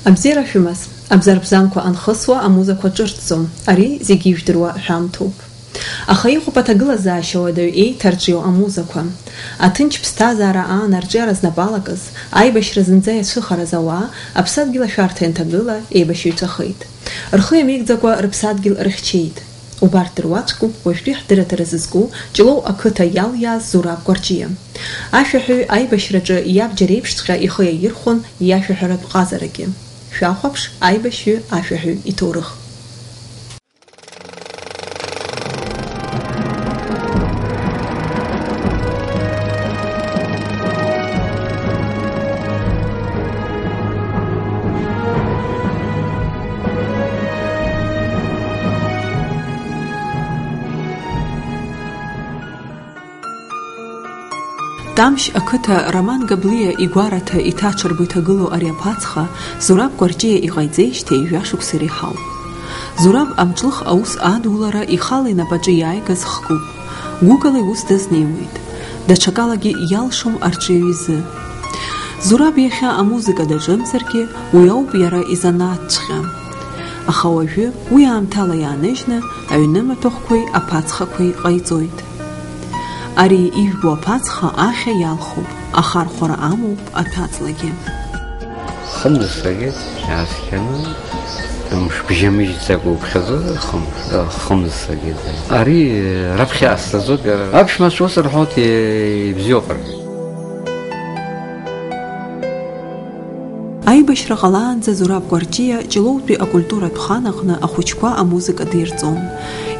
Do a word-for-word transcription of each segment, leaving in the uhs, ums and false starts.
Абзиара шәымаз, абзарбзанқәа анхысуа амузақәа ҿырҭӡом, ари зегьы ижәдыруа ҳәамҭоуп. Аха иҟоуп аҭагылазаашьа уадаҩ еиҭарҿио амузақәа. Аҭынч ԥсҭазаара аан арҿиара знапы алакыз, аибашьра зынӡа иацәыхараз ауаа, аԥсадгьыл ашәарҭа ианҭагыла, еибашьыҩцәахеит. Рхы иамеигӡакәа рыԥсадгьыл рыхьчеит. Убарҭ дыруаӡәкуп уажәтәи ҳдырраҭара зызку Ҷлоу ақыҭа иалиааз Зураб Кәарҷиа. Ашәаҳәаҩ аибашьраҿы иабџьар еиԥшҵәҟьа ихы иаирхәон иашәаҳәаратә ҟазарагьы. Шәахәаԥш аибашьҩы ашәаҳәаҩ иҭоурых. Тамшь ақыҭа Роман Габлиа игәараҭа иҭаҽырбо иҭагылоу ари аԥацха, Зураб Кәарҷиа иҟаиҵеижьҭеи жәа-шықәса иреиҳауп. Зураб амҿлых аус адулара ихала инапаҿы иааигаз хкуп. Гәыкала иус дазнеиуеит. Даҽакалагьы иалшом арҿиаҩ изы. Зураб иахьа амузыка даҿымзаргьы, уи ауп иара изанааҭҵәҟьа. Аха уажәы, уи аамҭала иааныжьны, аҩны амаҭәахәқәеи аԥацхақәеи ҟаиҵоит. Ари ижәбо аԥацха ахьа иалхуп, ахархәара амоуп аҭәаҵлагьы. Хымзсагьы иааскьаны, мшбжьамыжьӡакәа уԥхьаӡозар, хым-, хымзсагьы. Ари раԥхьа ҟасҵаӡоит, аԥшәмацәа ус рҳәоит, ибзиоуп рҳәоит. Аибашьра ҟалаанӡа Зураб Кәарҷиа Ҷлоутәи акультуратә хан аҟны ахәыҷқәа амузыка дирҵон,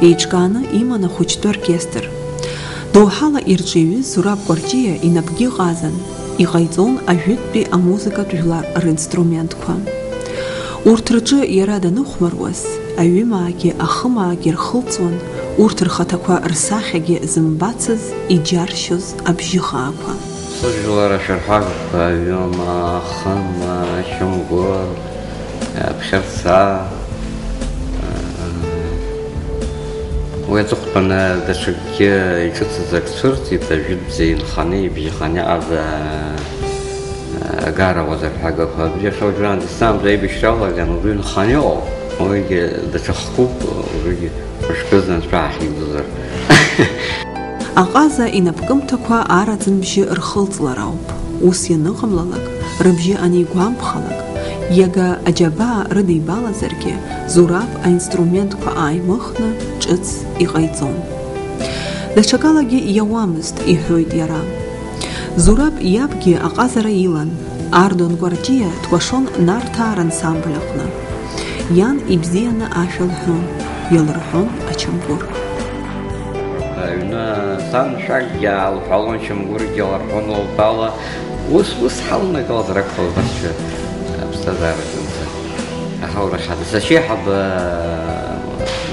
еиҿкааны иман ахәыҷтәы оркестр. Доуҳала ирҿиаҩыз Зураб Кәарҷиа инапгьы ҟазан, иҟаиҵон ажәытәтәи амузыкатә жәлар ринструментқәа. Урҭ рҿы иара даныхәмаруаз, аҩымаагьы ахымаагьы рхылҵуан урҭ рхаҭақәа рсахьагьы зымбацыз иџьаршьоз абжьыхаақәа. Сыжәлар ашәырҳәагақәа, аҩыма, ахыма, ашьамгәыр, аԥхьарца, уи аҵыхәтәаны даҽакгьы иҿыцыз ак цәырҵит, ажәытәӡа инханы, ибжьаханы иҟаз агара уазырҳәагақәа. Абри иахьа уажәраанӡа исзаамҵо аибашьра иалаган, убри инханы иҟоуп, уигьы даҽа хкуп, убригьы мышкызны анцәа ҳахьигӡозар. Аҟаза инапкымҭақәа араӡынбжьы рхылҵлар ауп. Ус ианыҟамлалак, рыбжьы анигәамԥхалак, иага аџьабаа рыдибалазаргьы, Зураб аинструментқәа ааимыхны ҿыц иҟаиҵон. Даҽакалагьы иауамызт, иҳәоит иара. Зураб иабгьы аҟазара илан. Ардон Кәарҷиа дкәашон Нарҭаа рансамбль аҟны. Иан ибзианы ашәа лҳәон, иалырҳәон ачамгәыр. Аҩны сан шәакгьы аалҳәалон, чамгәыргьы ларҳәон лтәала. Ус, ус ҳалнагалт ракәхалбазшәа аԥсҭазаара ҿымҭра. Аҳаура хада. Сашьеиҳаб, э,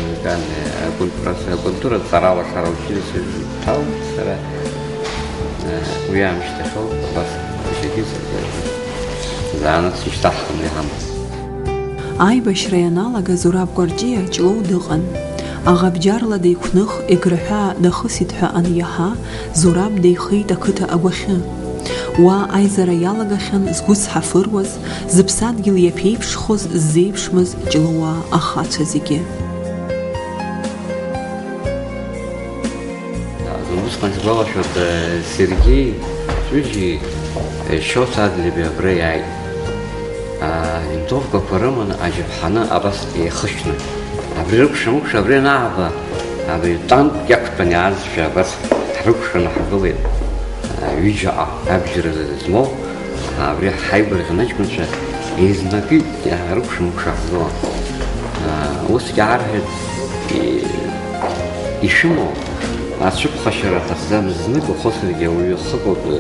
музыкальный, э, культура, акультуратә ҵаралашара аучилище дҭалт сара. Э, уи аамышьҭахьоуп абас зегьы зегьы заанаҵ ишьҭаҳхын иҳамоу. Аибашьра ианалага Зураб Кәарҷиа Ҷлоу дыҟан. Аӷа бџьарла деиқәных, Егры ҳәаа дахысит ҳәа аниаҳа, Зураб деихеит ақыҭа агәахьы. Уа аизара иалагахьан згәы зҳафыруаз, зыԥсадгьыл иаԥеиԥшхоз ззеиԥшмыз Ҷлоуаа ахацәа зегьы. Усҟан сгәалашәоит, Сергеи Ҵәыџьи Шьоҭа Адлеиби абра иааит. Авинтовкақәа рыманы аџьаԥҳаны абас еихышәны. Абри рыкәша-мыкәша, абри анааба, абри танк иақәтәан иаазшәа абас ҳрыкәшаны ҳгылеит. Ҩыџьаҟа абџьар змоу, абри ҳаигәырӷьан аҷкәынцәа еизнакит, иаарыкәша-мыкәша ҳгылан. Усгьы аарҳәеит, и-, ишәымоу ацәыԥхашьара аҭахӡам, знык ухысыргьы ауаҩы хыкоуп, э,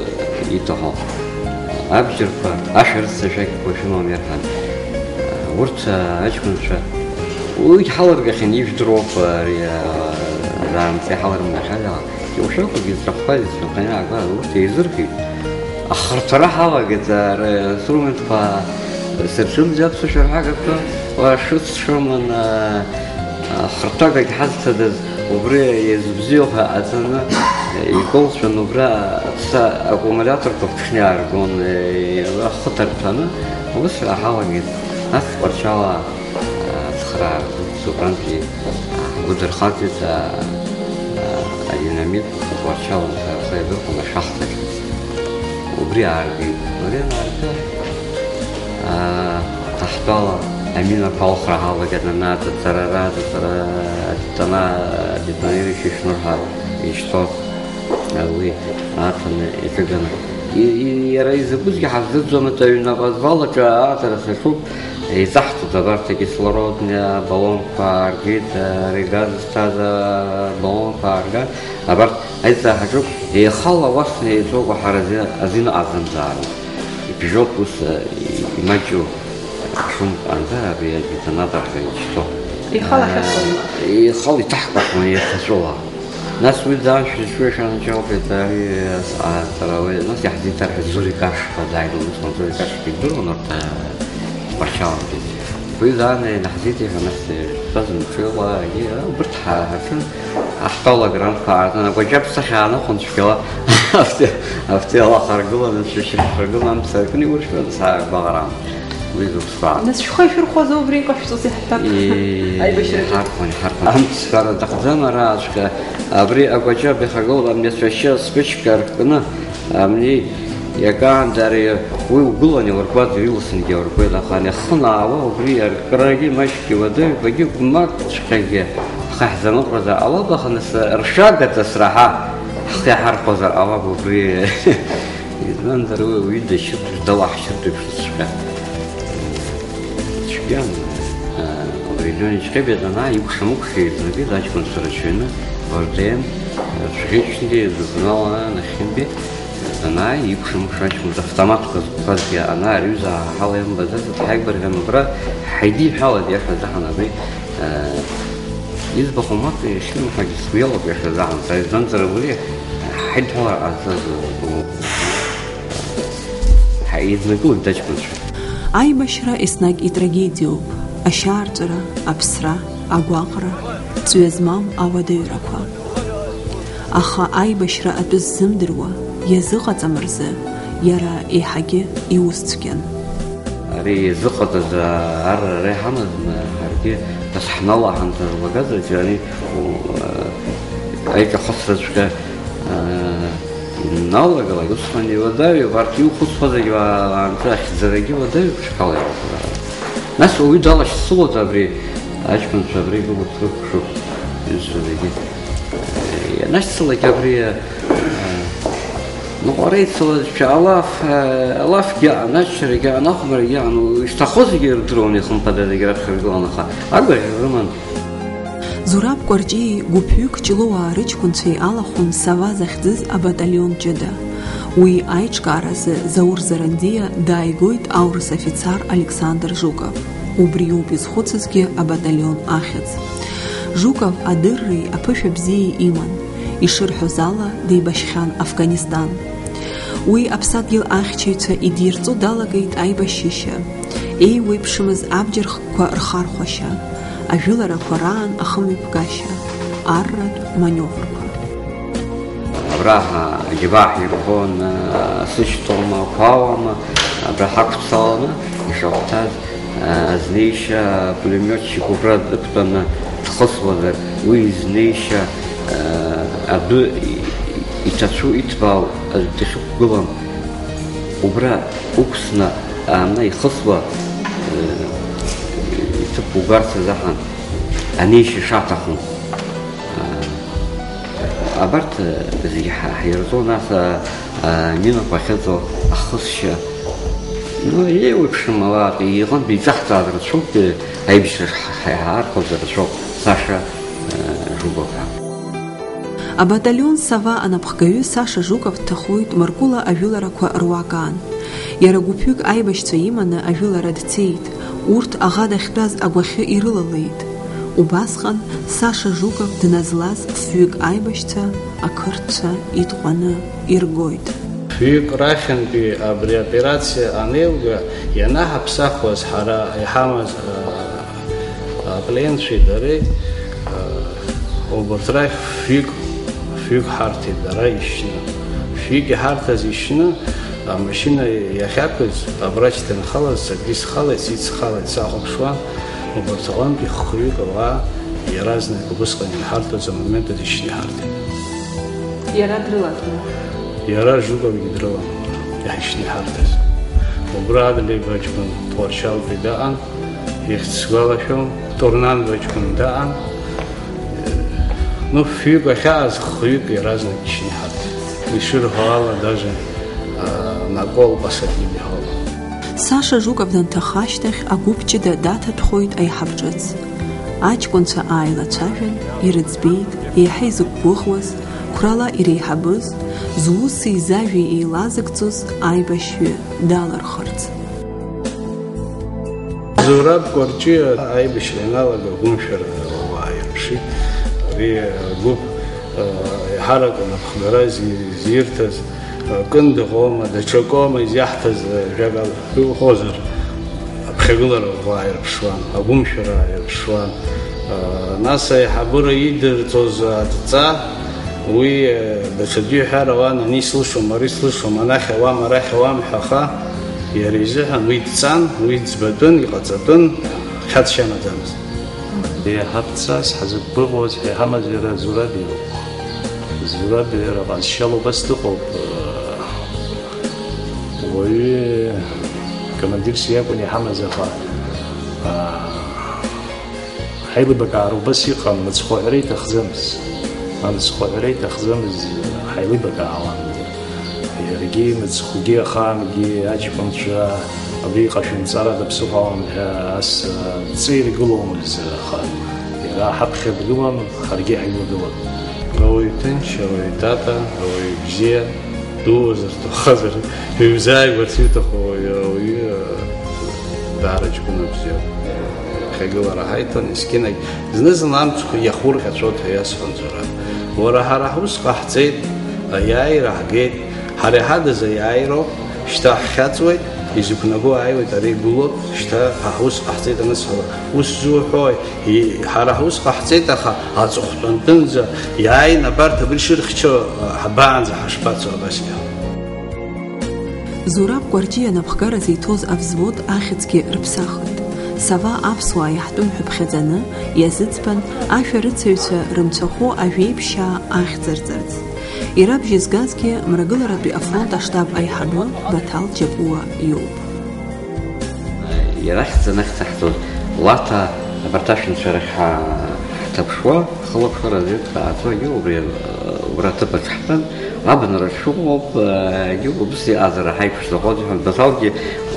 иҭахо. Абџьарқәа, ашәарыцара шәақьқәа шәымам ирҳәан. Урҭ, э, аҷкәынцәа, уигь ҳалыргахьан, ижәдыруоуп, ари, э, заамҵеи ҳалырмнахьан, иушәақәагьы зҵәахқәа зцәынханы иаагон, урҭ еизыргеит. Ахырҭәара ҳалагеит, ара инструментқәа сырҿымзи аԥсуа шәырҳәагақәа, уа шыц шыман, а, ахырҭәагагь ҳазҭадаз, убри иазыбзиоу ҳәа аҵаны икылцәан, убра аԥса акумулиаторқәа ԥҽны иааргон, е, ахы ҭарҭәаны, ус ҳалагеит. Нас Тҟәарчал, аа, ацхраара дуӡӡа убрантәи, аа, ҳгәы дырхаҵеит, аа, аа, адинамит Тҟәарчал рхы иадырхәон ашәахсҭахь. Убри ааргеит. Убри анаарга, аа, ҳтәала аминақәа алхра ҳалагеит, анааҵыҵарара, аҵыҵара, адетона-, адетонирующий шнур ҳәа изышьҭоу, уи аҭаны иҿыганы. И-, и-, иара изакәызгьы ҳаздырӡом, аҩны аподвал аҿы ааҵра саҿуп, еиҵаҳҵоит абарҭ акислородни абаллонқәа ааргеит, ари газ зҭаз абаллонқәа аарган, абарҭ аизара ҳаҿуп, еихала уасны еиҵоуп, ҳара ази-, азин ҟазымҵаароуп. Ибжьоуп ус, и-, имаҷу шумп анҵа, абри адетонатор ҳәа изышьҭоу. Ихала шәасуама? Ихала иҭаҳкәахуан еиқәаҵәала. Нас уи дааншәа шәанаџьалбеит, ари ас-, аҵарауаҩ, нас иаҳзеиҭарҳәеит Зурик Ашба дааит, усҟан Зурик Ашба идыруан урҭ, а, Тҟәарчалантәи. Уи дааны инаҳзеиҭеиҳәа, нас, э, шәтәаз мҽыла, егьи, а, убырҭ ҳа-, ҳаҿын, аҳҭала грантқәа аартын, агәаҷаб сахьаанахәон цәгьала, авто-, автола ахаргыланы, шәышьра шәаргыланы, амца аркны иуршәуан, саагәаҟран. Уи зусҭа. Нас шәхы ишәырхәазоу убри иҟашәҵоз иаҳҳәап. Е, аибашьраҿы. Иҳархәон, иҳархәон. Амц сҳәара аҭахӡам, араҵәҟьа абри агәаҷаб ихагылан, амҩацәашьы спичка аркны, амни иакаанда ари уи угылан иуркуаз, ирылсынгьы ауркуеит, аха ани ахы наауа, убри аркрагьы маҷк иуадаҩ, багьы гәмагцәҟьагьы ҳхы иаҳзаныҟәгазар ҟалап, аха нас ршәага ҵысра ҳа ҳхы иаҳархәозар ҟалап убри. Избанзар, уи, уи дашьыртә, далаҳшьыртә еиԥш цәгьан. Цәгьан, э, Леонид Ҷҟьебиа данааи, икәша-мыкәша еизнагеит аҷкәынцәа рацәаҩны, В Р Т М, э, цәӷьычнгьы, зызналаа нахьхьынтәи, данааи, икәша-мыкәша аҷкәынцәа автоматқәа зықәԥазгьы анаарҩыза, ҳа ҳала иамбаӡацызт, ҳаигәырӷьан убра ҳаидиҳәалеит, иаҳҳәаз аҳан абри, э, Иӡбахә мап иахьынҳәагьы сгәы иалоуп иахьазаанӡа, избанзар, абри ҳаидҳәалара ҟазҵаз ҳаиднакылоит аҷкәынцәа. Аибашьра еснагь итрагедиоуп, ашьаарҵәыра, аԥсра, агәаҟра, ҵҩа змам ауадаҩрақәа. Аха аибашьра атәы ззымдыруа, иазыҟаҵам рзы иара еиҳагьы иус цәгьан. Ари иазыҟаҵаз арра ара иҳамазма, ҳаргьы нас ҳналаҳан, ҳарлагазаргьы ари, у, а, аиҿахысраҵәҟьа, а, иналагалак, усҟан иуадаҩуп, арҭ иухәыцуа зегьы уаанӡа ахьӡарагьы уадаҩуп, ҽхала иҟалар. Нас уаҩы далашьцылоит абри, аҷкәынцәа абри гылоуп, рықәшуп, изҳәо зегьы. Ианашьцылак абри, а, Ныҟәара ицалазшәа алаф, алафгьы аҟан, аччарагьы аҟан, ахәмаргьы аҟан, ишҭахозгьы ирдыруан, ихымԥада зегь раԥхьа иргылан, аха агәаӷьра рыман. Зураб Кәарҷиеи гәыԥҩык Ҷлоуаа рыҷкәынцәеи алахәын Сава захьӡыз абаталион ҷыда. Уи аиҿкааразы Заур Зарандиа дааигоит аурыс афицар Александр Жуков. Убриоуп изхәыцызгьы абаталион ахьӡ. Жуков адырреи аԥышәа бзиеи иман. Ишырҳәоз ала, деибашьхьан Афганистан. Уи аԥсадгьыл ахьчаҩцәа идирҵо далагеит аибашьышьа, еиуеиԥшымыз абџьар хкқәа рхархәашьа, ажәыларақәа раан ахымҩаԥгашьа, арратә маниоврқәа. Абраҟа аџьабаа ҳирбон, сышьҭоума, қәауама, абра ҳақәцаланы ишахәҭаз. Азнеишьа апулемиотчик убра дықәтәаны дхысуазар, уи изнеишьа, а, адәы иҭацәу иҭбаау аӡә дахьықәгылам. Убра уқәсны аамна ихысуа, а, иҭыԥ угарц азыҳәан анеишьа шаҭаху. Абарҭ зегьы ҳа-, ҳирҵон, нас, а, аминақәа ахьыҵоу ахысшьа. Ну, еиуеиԥшым ауаа иҟынтә еиҿаҳҵааз рацәоуп, аибашьра ҳа-, ҳа-, ҳархәаз рацәоуп, Саша, а, Жуков ҳәа. Абаталион Сава анапхгаҩы Саша Жуков дҭахоит Маркула ажәыларақәа руак аан. Иара гәыԥҩык аибашьцәа иманы ажәылара дцеит. Урҭ аӷа дахьтәаз агәахьы ирылалеит. Убасҟан Саша Жуков дназлаз фҩык аибашьцәа ақырҭцәа итҟәаны иргоит. Фҩык рахьынтәи абри аоперациа анеилга, ианаҳаԥсахуаз ҳара иҳамаз, а, апленцәеи дареи, а, убарҭ рахь фҩык, фҩык ҳарҭеит дара ишьны. Фҩык иҳарҭаз ишьны, Амашьына иахьақәыз, абрач дынхалаз, саргьы схалеит, сицхалеит, сахәаԥшуан, убарҭ аҟынтәи хҩык ауаа иаразнак убысҟан инҳарҭоз амомент азы ишьҭиҳарҭеит. Иара дрылахәын. Иара Жуковгьы дрылан, иаҳшьҭиҳарҭаз. Убра Адлеиба ҷкәын Тҟәарчалтәи даҟан, ихьӡ сгәалашәом, Торнанба ҷкәын даҟан. Ну, фҩык ахьааз, хҩык иаразнак ишьҭиҳарҭеит. Ишырҳәо ала, даже, а, на кол посадили ҳәа. Саша Жуков данҭаха ашьҭахь агәыԥ ҷыда даҭатәхоит аиҳаб ҿыц. Аҷкәынцәа ааилацәажәан, ирыӡбеит, еиҳа изықәгәыӷуаз, қәрала иреиҳабыз, зуси зажәеи еилазыгӡоз аибашьҩы далырхырц. Зураб Кәарҷиа аибашьра ианалага агәымшәара ауаа ирыԥшит. Ари агәыԥ, а, еиҳарак анапхгара зи-, зирҭаз, а, Кын дыҟоума, даҽакоума изиаҳҭаз, а, жәакала иуҳәозар, аԥхьагылара ауаа ирыԥшуан, агәымшәара ирыԥшуан. А, нас аиҳабыра идырҵоз адҵа, уи, а, даҽаӡәы иҳәар ауан, ани слышом, ари слышом, анахь ауам, арахь ауам ҳәа, аха иара изыҳәан уи дҵан, уи ӡбатәын, иҟаҵатәын, хьаҵшьа амаӡамызт. Еиҳа ԥҵас ҳазықәгәыӷуаз ҳәа иҳамаз иара Зураб иоуп. Зураб иара ҟазшьала убас дыҟоуп. Уаҩы командирс иакәын иҳамаз, аха, аа, ҳаилибакаара убас иҟан, мыцхәы аҳәара иҭахӡамыз. Мыцхәы аҳәара иҭахӡамыз, ҳаилибакаауан. Иаргьы мыцхәгьы ахаангьы аҷкәынцәа абри иҟашәымҵарада ԥсыхәа амам ҳәа ас, а, ҵеи ргыломызт, аха иара ҳаԥхьа дгылан, ҳаргьы ҳаҩны гылан. Ауаҩ ҭынч, ауаҩ тата, ауаҩ бзиа, дуазар, ҭахазар, иузааигәарц иуҭаху ауаҩы, ауаҩы, а, даара ҷкәына бзиоуп. Ҳаигылара ҳаиҭон, есқьынагь зны-зынла амцхә иахурҟьацәоит ҳәа иасҳәон Зураб. Уара, ҳара ҳус ҟаҳҵеит, аиааира ҳгеит, ҳара иҳадыз аиааироуп, шьҭа ҳхьаҵуеит, изықәнаго ааиуеит, ара игәылоуп, шьҭа ҳа ҳус ҟаҳҵеит анысҳәала, ус зуҳәои? И-, ҳара ҳус ҟаҳҵеит, аха аҵыхәтәантәынӡа иааин, абарҭ абри шырхьчо, ҳабаанӡа ҳашԥацо абасгьы? Зураб Кәарҷиа анапхгара зиҭоз авзвод ахьӡгьы рыԥсахит. Сава аԥсуаа иаҳтәым ҳәа ԥхьаӡаны иазыӡбан, ашәарыцаҩцәа рымцәахәы ажәеиԥшьаа ахьӡырҵарц. Иара абжьы згазгьы Мрагыларатәи афронт аштаб аиҳабы Баҭал Џьапуа иоуп. Иара ахьӡ анахьӡаҳҵоз Лаҭа, абарҭ ашәанцәа рахь ҳа-, ҳҭаԥшуа, ҳхылаԥшуа, разведка ааҵуагьы убри, убра аҭыԥаҿ ҳтәан, абнараҿ шәыҟоуп, егьи убыс иҟазар ҳаиԥш заҟәоит, иҳәан, Баҭалгьы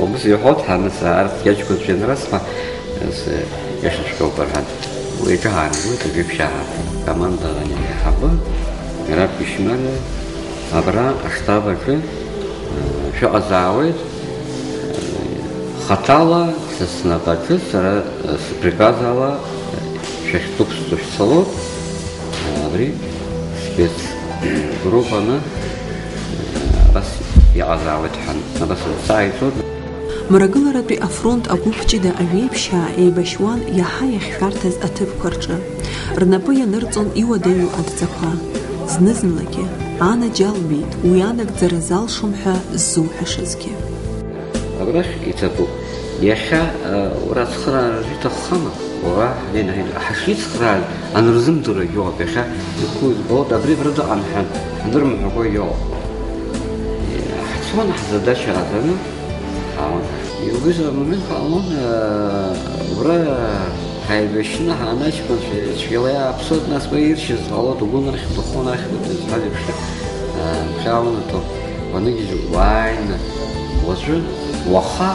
убыс иҳәоит, ҳа, нас, арҭ иаҷкәынцәа ианрасҳәа, нас, иашаҵәҟьоуп, рҳәан. Уи иҿы ҳаангылеит, абжьы ԥшьаҳа команда аиҳабы, Раб Ишмариа, абра аштаб аҿы, шәыҟазаауеит, хаҭала са снапаҿы сара сыприказ ала шәахьтәуп, сцо шәцалоит, абри спецгруппаны абас иҟазаауеит ҳәа, абас сааиҵоит. Мрагыларатәи афронт агәыԥ ҷыда ажәеиԥшьаа еибашьуан иаҳа иахьшәарҭаз аҭыԥқәа рҿы. Рнапы ианырҵон иуадаҩу адҵақәа. Зны-зынлагьы анаџьалбеит, уи анагӡара залшом ҳәа ззуҳәашазгьы. Абрахь иҭабуп. Иахьа, а, уара ацхыраара иҭаххама? Уара, ҳнеины ҳаи-, ҳашицхрааз анырзымдыруагь ыҟоуп. Иахьа зқәу избоит, абри абра дыҟан ҳәа ҳанырымҳәакәа иҟоуп. Ҳцон ҳзадача ааӡаны, ҳаауан. Иугәыза амомент ҟалон, а, убра ҳаибашьны ҳаанаҷкәанцәа цәгьала иааԥсоит, нас уи иршьыз ҟалоит, угәы нахь, ухы нахь, уҭыӡҳәа еиԥш, а, ԥхьа унаҭо уаныгьежьуа уааины, уаҵәы, уаха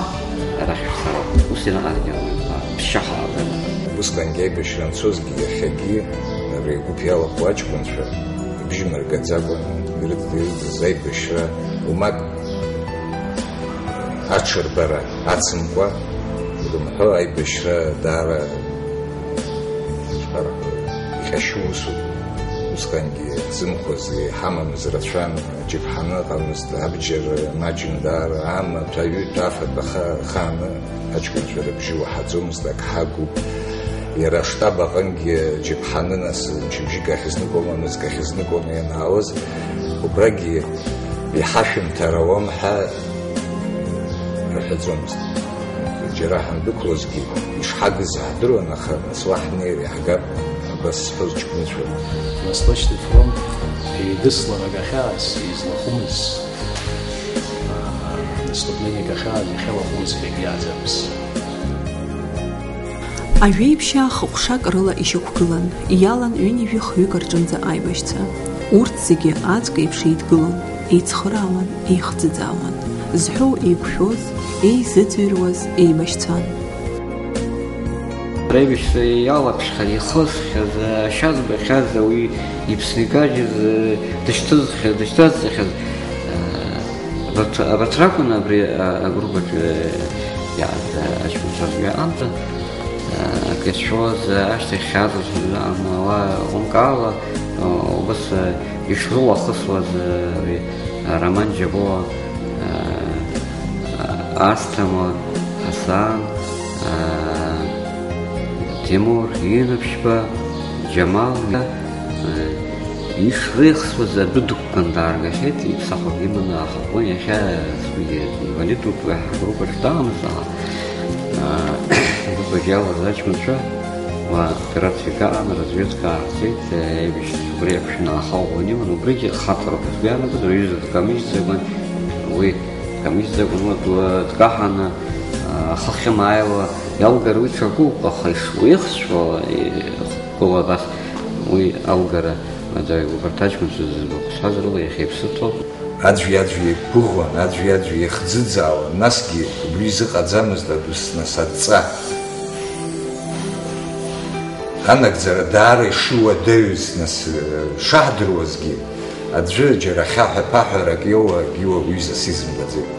арахь шәцароуп. Ус ианаҟарагьы ауаҩы ԥшьа ҟалаӡам. Усҟангьы аибашьра анцозгьы, иахьагьы ари агәыԥ иалахәу аҷкәынцәа ибжьы наргаӡакәа ирыд-, ирыдыз аибашьра умак аҽырбара ацымкәа, ирымҳәо аибашьра даара, ишԥарҳәо, иҟьашьу усуп. Усҟангьы ҳзымхоз иҳамамыз рацәан, аџьаԥҳаны ыҟамызт, абџьар маҷын даара, амаҭәа, аҩытә, афатә аха-, ахааны аҷкәынцәа рыбжьы уаҳаӡомызт, ак ҳагуп. Иара аштаб аҟынгьы аџьаԥҳаны, нас мчыбжьык ахьызныкыло, нызқь ахьызныкыло ианаауаз, убрагьы Иҳашәымҭар ауам ҳәа рҳәаӡомызт. Џьара ҳандәықәлозгьы ишҳагыз ҳдыруан, аха нас уа ҳнеир иаҳгап, абас зҳәоз ҷкәынцәоуп. Восточный фронт еидысларак ахьаас излахәымыз, аа, наступлениак ахьааз иахьалахәымыз ҳәа егьиаӡамызт. Ажәеиԥшьаа хыҟәшак рыла ишьақәгылан, иалан ҩынҩажәи хҩык рҿынӡа аибашьцәа. Урҭ зегьы аӡәк еиԥш еидгылон, еицхыраауан, еихӡыӡаауан. Зҳәоу еиқәшәоз, еизыӡырҩуаз еибашьцәан. Реибашьцәа иалаԥшхьаз, ихысхьаз, ашьа збахьаз, ауаҩы иԥсны икажьыз, дышьҭызхьаз, дышьҭазҵахьаз, Абарҭ, абарҭ ракәын абри, а, агруппаҿы, а, иааз, а, аҷкәынцәа ргәы иаанҵан, а, акы иацәшәоз, а, ашьҭахь хьаазыршәыз, а, ала ҟәымк ала, а, убас, а, ишрылахысуаз, а, абри, а, Роман Џьабуа, а, а, Асҭамыр, Ҳасан, а, Тимур, Инаԥшьба, Џьамал, а, ишреихсуаз адәы дықәкны дааргахьеит, иԥсахәак иманы ахаҟны, иахьа сгәы инвалидуп, уи ҳгруппаҿ даанаҵ, аха, аа, агруппаҿ иалаз аҷкәынцәа, уа операциак аан, разведка аарцеит, еибашьцәа убри аԥшәма аха ӷәӷәаны иман, убригьы хаҵарақәа сгәы иаанагоит, рҩыза дкамыжьӡакәан, уи дкамыжьӡакәан, уа ду-, дкаҳаны, аа, ахы ахьымааиуа иалгар уи ҽакуп, аха ишуеихсуа, ихықәкыло абас уи алгара. Аӡәы убарҭ аҷкәынцәа зызбақәа сҳәаз рыла иахьа иԥсы ҭоуп. Аӡәи-аӡәи еиқәгәыӷуан, аӡәи-аӡәи еихӡыӡаауан, насгьы убри изыҟаӡамызт адәы нас адҵа. Анагӡара даара ишыуадаҩыз нас, э, шаҳдыруазгьы, аӡәы џьара хьаҳәа-ԥаҳәарак иоуа, иоуа уҩызас изымбаӡеит.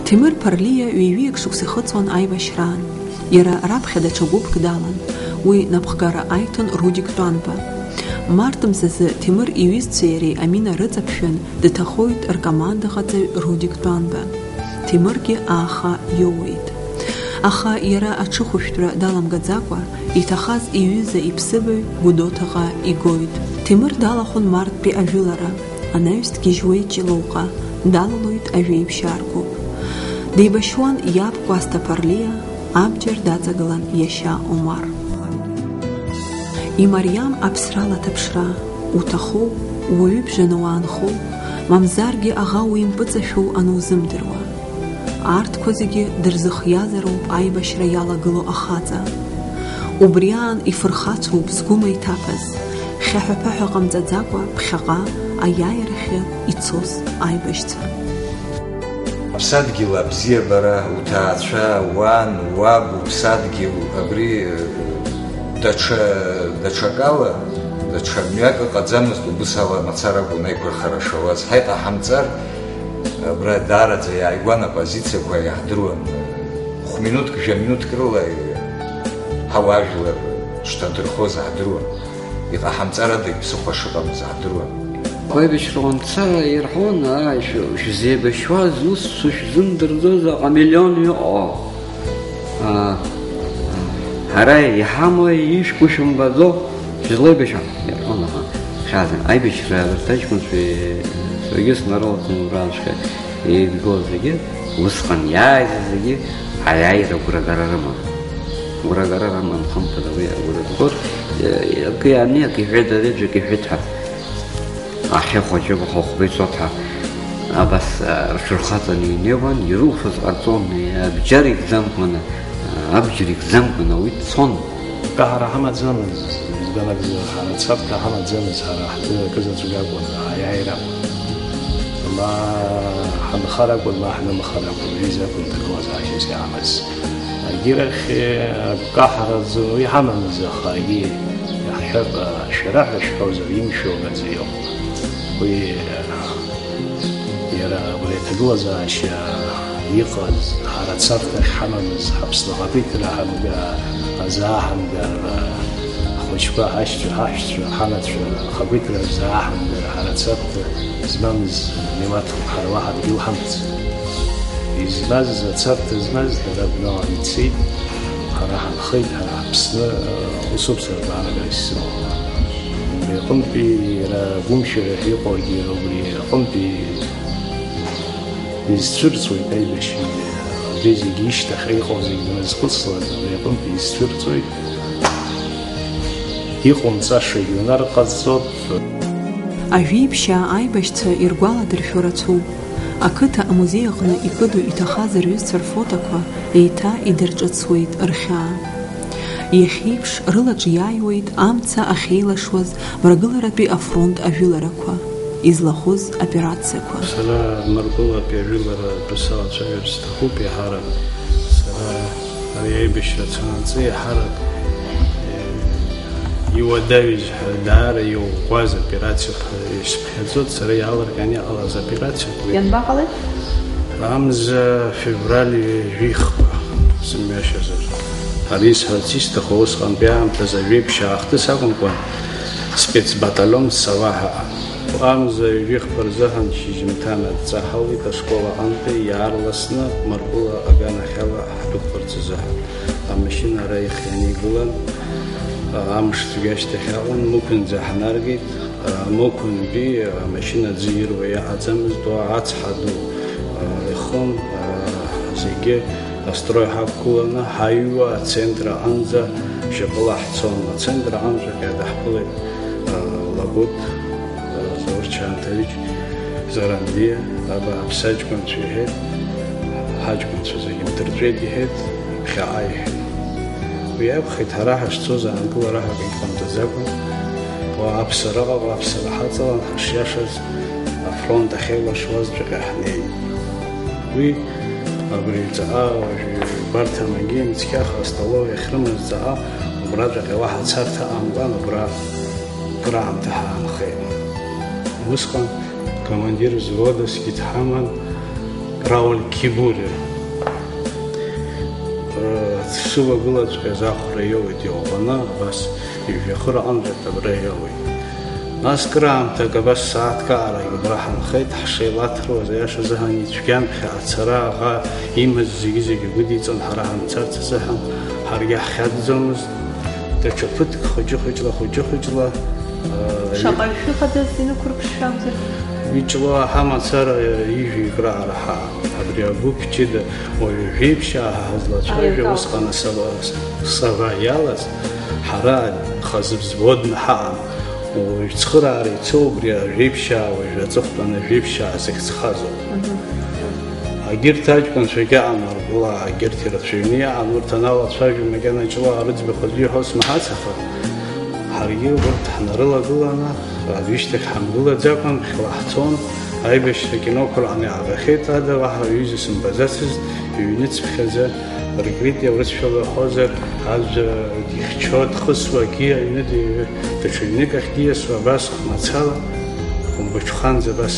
Ҭемыр Ԥарлиа ҩажәиак шықәса ихыҵуан аибашьраан. Иара раԥхьа даҽа гәыԥк далан. Уи напхгара аиҭон Рудик Тәанба. Март мзазы Ҭемыр иҩызцәеи иареи амина рыҵаԥжәан, дҭахоит ркомандаҟаҵаҩ Рудик Тәанба. Ҭемыргьы ааха иоуеит. Аха иара аҽыхәышәтәра даламгаӡакәа, иҭахаз иҩыза иԥсыбаҩ Гәдоуҭаҟа игоит. Ҭемыр далахәын марттәи ажәылара. Анаҩс дгьежьуеит Ҷлоуҟа, далалоит ажәеиԥшьаа ргәыԥ. Деибашьуан иаб Кәасҭа Ԥарлиа, абџьар даҵагылан иашьа Омар. Имариам аԥсрала аҭаԥшра, уҭахоу, уаҩыбжаны уаанхоу, мамзаргьы аӷа уимпыҵашәоу анузымдыруа. Арҭқәа зегьы дырзыхиазароуп аибашьра иалагылоу ахаҵа. Убри аан ифырхацәоуп згәы меиҭаԥаз, хьаҳәа-ԥаҳәа ҟамҵаӡакәа ԥхьаҟа аиааирахьы ицоз аибашьцәа. Аԥсадгьыл абзиабара, уҭаацәа, уан, уаб, уԥсадгьыл, абри, э, даҽа, даҽакала, даҽа мҩак ыҟаӡамызт, убыс ала мацара акәын аиқәырхара шауаз. Ҳаиҟаҳамҵар, Абра даараӡа иааигәан апозициақәа иаҳдыруан. Хә-минуҭк, жәа-минуҭк рыла ҳауаажәлар шҭадырхоз ҳдыруан. Иҟаҳамҵар адагь ԥсыхәа шыҟамыз ҳдыруан. Аибашьра уанца ирҳәон, ааи, шә-, шәзеибашьуаз, ус шәзымдырӡоз аҟамелион иҟоу. Аа, ҳара иҳамои ишәку шәымбаӡо, шәызлеибашьуа? Иарҳәон, аха хьаазын. Аибашьра абарҭ аҷкәынцәеи саргьы снарылаҵаны убраанҵәҟьа еидгылаз зегьы, усҟан иааиз зегьы аиааира агәрагара рыман. Агәрагара рыман, хымԥада, уи агәра ргон. Акы иаами, акы иҳәеит, ари аӡәы акы иҳәеит ҳәа. Ахьы хәыҷы ҳахәба ицоит ҳәа. Абас, а, рҽырхаҵаны инеиуан, ирылшоз ҟарҵон, а, абџьар икӡамкәаны, а, абџьар икӡамкәаны уи дцон. Акаҳара ҳамаӡамыз, избан акәзар, ҳара царҭа ҳамаӡамыз, ҳара ҳзы акы заҵәык акәын, аиааира акәын. Ма ҳанхар акәын, ма ҳнымхар акәын, уи изакәын ҭагылазаашьас иаҳамаз. Егьирахь, аккаҳара азы уи ҳамамыз, аха егьи иаҳҳәап, шәара ҳәа шәҳәозар, имшәо аӡәы иоуп. Уи, иара убри аҭагылазаашьа иҟаз, ҳара царҭа ахьҳамамыз, ҳаԥсны ахақәиҭра ҳамга-, азааҳамгар, ҳхәыҷқәа ҳашьцәа, ҳаҳәшьцәа, ҳанацәа ахақәиҭра рзааҳамгар, ҳара царҭа змамыз милаҭуп, ҳара уаҳа дгьыл ҳамаӡам. Измаз, ацарҭа змаз дара абнала ицеит, ҳара ҳанхеит, ҳара ҳаԥсны, усоуп сара агәаанагара исзымоу. Убри аҟынтәи иара агәымшәара ҳәа иҟоугьы иара убри аҟынтәи Изцәырҵуеит аибашьҩы, абри зегьы ишьҭахьҟа иҟоу зегьы дназхәыцлан, абри аҟынтә изцәырҵуеит. Иҟоумҵашагьы унарҟазҵоит. Ажәеиԥшьаа аибашьцәа иргәаладыршәо рацәоуп. Ақыҭа амузеи аҟны икыду иҭахаз рҩызцәа рфотоқәа еиҭа идырҿыцуеит рхьаа. Иахьеиԥш рылаҿиааиуеит амца ахьеилашуаз мрагыларатәи афронт ажәыларақәа, излахәыз операциақәа. Сара мрагылатәи ажәылара атәы салацәажәарц сҭахуп еиҳарак. Сара ари аибашьра цәаанҵы еиҳарак, э, иуадаҩыз ҳәа, даара иӷәӷәаз операциоуп ҳәа исыԥхьаӡоит, сара иаалырҟьаны иҟалаз операциоуп уи. Ианбаҟалеи? Амза февраль ҩажәихԥа, сымҩашьозар. Ари исҳәарц исҭаху, усҟантәи аамҭазы ажәеиԥшьаа ахҭыс акәымкәан, спецбаталион Сава ҳәа. Амза ҩажәихԥа рзыҳәан шьыжьымҭан адҵа ҳауит ашкол аҟынтәи, иаарласны мыркәыла аганахьала ҳдәықәларц азыҳәан. Амашьына ара ихианы игылан, амш цәгьа ашьҭахь акәын, Мықәынӡа ҳнаргеит. Мықәынтәи амашьына аӡы ируа иаҟаӡамызт, уа ацҳа ду ихон, зегьы астрои ҳақәгыланы ҳаҩуа ацентр аҟынӡа шьапыла ҳцон. Ацентр аҟынӡа даҳԥылеит Лагәыҭ Заур Чанҭович Зарандиа, абааԥсы аҷкәынцәа иҳәеит, ҳаҷкәынцәа зегьы нҭырҵәеит иҳәеит, ԥхьаҟа иҳәеит. Уи акәхеит, ҳара ҳашцоз аангылара ҳәа акгьы ҟамҵаӡакәа, уа аԥсараҟа, уа аԥсара ҳаҵалан, ҳашиашаз афронт ахьеилашуаз ҵәҟьа ҳнеит. Уи абри ҵаҟа, уажәы гәарҭа Магьын цқьаха астоловиа ахьрымаз ҵаҟа, убра ҵәҟьа уаҳа царҭа амкәан, убра кыраамҭа ҳаанхеит. Усҟан командир взводасгьы дҳаман, Рауль Кибури. Э, сывагылаҵәҟьаз ахәра иоуеит иӷәӷәаны, абас ижәҩахыр аҟынӡа абра иоуеит. Нас кыраамҭак абас сааҭк аарагь убра ҳанхеит, ҳшеилаҭыруаз, аиаша азыҳәан ицәгьан, ԥхьаҟа ацара аӷа имаз зегьы-зегьы гәыдиҵон, ҳара ҳамцарц азыҳәан, ҳаргьы ҳхьаҵӡомызт. Даҽа ԥыҭк хәыҷы-хәыҷла, хәыҷы-хәыҷла, э, Шаҟаҩ шәыҟадаз инықәырԥшшәамзар? Иҿлоу ҳамацара ижәҩа икраара ҳаҟан. Абри агәыԥ ҷыда уажәы жәеиԥшьаа ҳазлацәажәо Аиакал. Усҟан асава-, сава иалаз, ҳара хазы взводны ҳаҟан. Уажә цхыраара ицо убри ажәеиԥшьаа, уажә аҵыхәтәаны ажәеиԥшьаа зыхьӡхазоуп. Мгм. Агьырҭ аҷкәынцәагьы аҟан, Маргәылаа, агьырҭ ирацәаҩны иаҟан, урҭ аналацәажәо макьана ҷлоу рыӡбахә аӡәы иҳәо смаҳац, аха ҳаргьы урҭ ҳнарылагыланы, аӡәы ишьҭахь ҳамгылаӡакәан, ԥхьаҟа ҳцон, аибашьра акиноқәа рҟны иаагахьеит, ада уаҳа ҩыза сымбаӡацызт, иҩныҵԥхьаӡа. Ркритиа урысшәала иҳәозар, аӡәы дихьчо, дхысуа, акгьы аҩны ди-, даҽа ҩнык ахь диасуа, абас мацала, хәымбыҽханӡа абас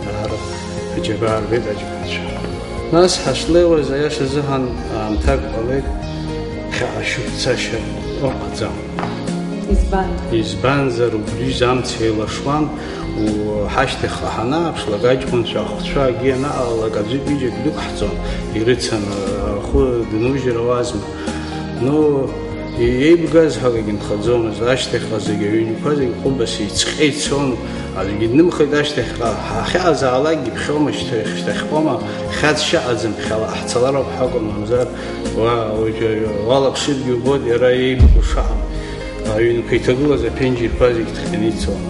даара аџьабаа рбеит аҷкәынцәа. Нас ҳашлеиуаз, аиаша азыҳәан, аамҭак ҟалеит, ԥхьаҟа шьоук цашьа ыҟаӡам. Избан? Избанзар, убри амца еилашуан, у-, ҳашьҭахьҟа ҳанааԥшлак, аҷкәынцәа ахәцәа акгьы анаҟалалак, аӡәык-ҩыџьак дықәҳҵон, ирыцын, ахәы днужьыр ауазма. Ну, и-, еибгаз ҳәа акгьы нхаӡомызт, ашьҭахьҟа зегьы аҩнқәа зегьы ҟәыбаса ицҟьа ицон, аӡәгьы днымхеит ашьҭахьҟа, ҳахьаазаалакгьы ԥхьома, шьҭа-, шьҭахьҟома, хьаҵшьа ыҟаӡам, ԥхьаҟа ҳцалароуп ҳәа акәын, мамзар, уа, уажәы уалаԥшыргьы убоит иара еибгоу шаҟа. Аҩнқәа иҭагылаз аԥенџьырқәа зегь ҭҟьаны ицон.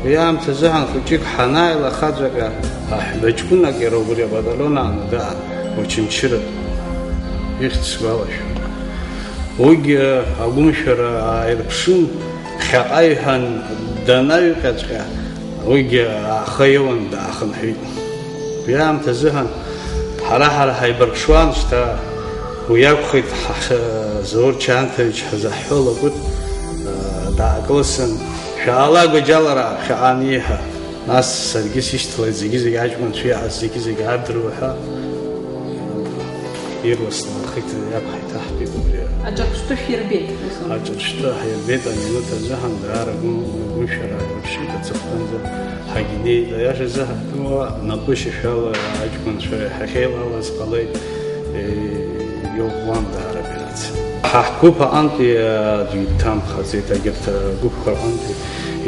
Уи аамҭазыҳәан хәыҷык ҳанааила, ахаҵәҟьа аҳәба ҷкәынак иара убри абаталион аҟны даан, Очамчыратәи, ихьӡ сгәалашәом. Уигьы агәымшәара ааирԥшын, ԥхьаҟа иҳәан, данаҩҟьаҵәҟьа, уигьы аха иоуан, даахынҳәит. Уи аамҭазыҳәан ҳара-ҳара ҳаибарԥшуан, шьҭа уи акәхеит, ҳа-, Заур Чанҭович ҳзаҳҳәо Лагәыҭ, э, даакылсын, шәаала агәаџьалара ԥхьаҟа аниҳәа, нас саргьы сишьҭалеит, зегьы-зегь аҷкәынцәа иааз зегьы-зегь аадыруа ҳәа, ирласны ахы иҭа-, иақәҳаиҭаҳтәит убри. Аҿырԥштәы шәирбеит, ус аума? Аҿырԥштәы ҳирбеит, аминуҭ азыҳәан даара гәы-, гәышәара ааирԥшит, аҵыхәтәанӡа ҳагьнеит. Аиаша азыҳәан, напы шьашәала аҷкәынцәа ҳахьеилалаз ҟалеит, е, иӷәӷәан даара аоперациа. Ҳа ҳгәыԥ аҟынтәи аӡәгьы дҭамхаӡеит, егьырҭ агәыԥқәа рҟынтәи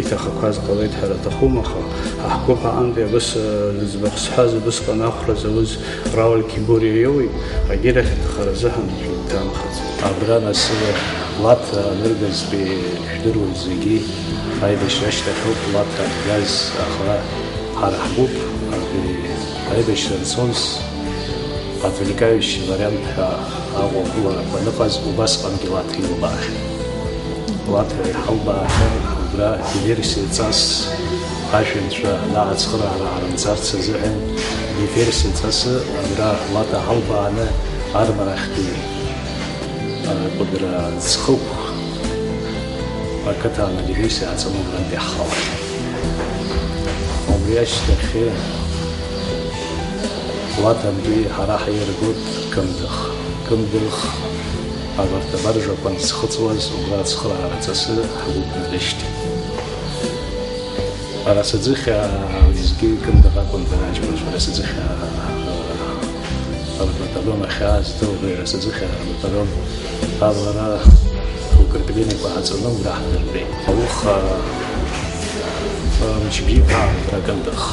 Иҭахақәаз ҟалеит ҳәа рҭахума, аха ҳгәыԥ аҟынтәи абыс, э, зыӡбахә сҳәаз, убысҟан ахәра зауз Рауль Кибуриа иоуит, агьырахь аҭахара азыҳәан шәигәҭаамхац. Абра нас Лаҭа аныргазтәи, жәдыруеит зегьы, аибашьра ашьҭахь ауп Лаҭа аргаз, аха ҳара ҳгәыԥ абри аибашьра анцоз, отвлекающий вариант ҳәа аҟәагәыларақәа аныҟаз, убасҟангьы Лаҭа илбаахьан. Лаҭа иҳалбааҳәа убра диверсиа ҵас, ажәҩанцәа ацхыраара аарымҵарц азыҳәан, диверсиа ҵасы абра Лаҭа ҳалбааны Армарахьтәи, а, Кәыдры ӡхықә ақыҭан адиверсиа ааҵаны убрантәи ҳхалахьан. Убри ашьҭахь Лаҭантәи ҳара ҳаиргоит Кындыӷ. Кындыӷ абарҭ абаржақәа анцхыҵуаз, убра ацхыраара ҵасы ҳгәыԥ нарышьҭит. Арасаӡыхь, а, уеизгьы Кындыӷ акәын дара аҷкәынцәа, Арасаӡыхь, а, а, рбаталион ахьааз дылгеит, Арасаӡыхь, а, рбаталион абӷара укреплениеқәа ҳаҵаны убра ҳдырбеит. Ауха, а, мчыбжьык аамҭа Кындыӷ.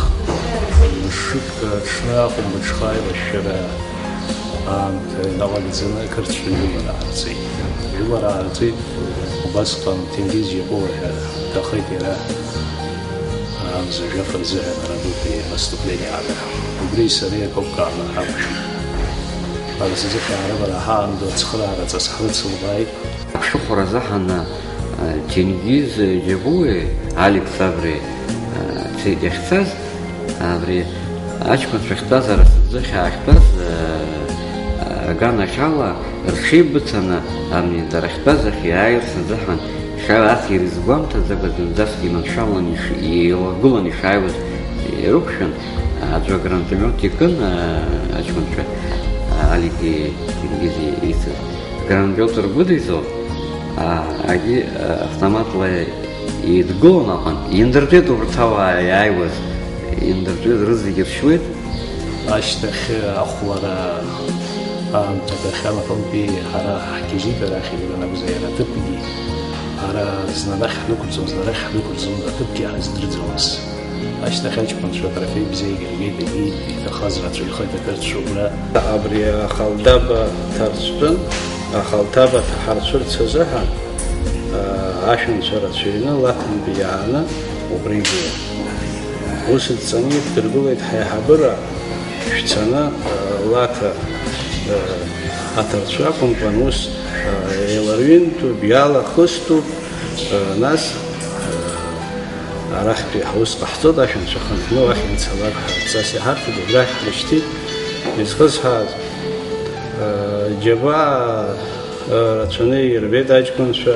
Мшык аҽны ахәымбыҽха аилашәшәара аамҭа иналагӡаны ақырҭцәа жәылара аарҵеит. Жәылара аарҵеит, убасҟан Ҭенгиз Џьапуа ҳәа дахеит иара, амза жәаф рзыҳәан ара дутәи анаступление ада. Убри сареи акоуп кааны ҳақәшәеит. Ара сзыхьаа рывара ҳаанду ацхыраара ҵас ҳрыцылбааит. Аԥшыхәра азыҳәан, а, Ҭенгиз Џьапуеи Алик Сабреи, а, цеит иахьцаз. Абри аҷкәынцәа ахьтәаз, ара сыбзыхьаа ахьтәаз, э, аганахьала рҽеибыҭаны, ами, дара ахьтәаз ахь иааирц азыҳәан, шәара ас ирызгәамҭаӡакәа зынӡаск иманшәалан иш-, еилагылан ишааиуаз ирықәшәан, аӡәы агранатомиот икын, э, аҷкәынцәа, э, Алики Тенгизи ицыз. Гранатомиот ргәыдиҵон, а, агьи, а, автоматла идгылон аҟынтә. Индыртәеит урҭ ауаа иааиуаз, индыртәеит, рызегьы ршьуеит. Ашьҭахь ахәлара аамҭа гахьан аҟынтәи ҳара ҳгьежьит арахь, игәра анакәзааира аҭыԥгьы. Ара зны арахь ҳнықәырҵон, зны арахь ҳнықәырҵон, аҭыԥгьы ҳаздырӡомызт. Ашьҭахь аҷкәынцәа атрофеи бзиагьы ргеит, егьи иҭахаз рацәаҩхеит акырцә убра. Абри ахалдаба ҭарцәтәын, ахалдаба ҭаҳарцәырц азыҳәан, аа, ашәанцәа рацәаҩны Лаҭантәи иааны убра игылан. Ус дҵаны иқәдыргылеит ҳаиҳабыра, шәцаны, аа, Лаҭа, аа, аҭарцәа акәымкәан, ус, аа, еиларҩынтәуп, иалахыступ, аа, нас, Арахьтәи ҳус ҟаҳҵоит, ашәанцәа хынҳәны уахь имцалак ҳәа, ҵас иҳарҭеит, убрахь ҳрышьҭит. Изхысҳәааз, џьабаа рацәаны ирбеит аҷкәынцәа,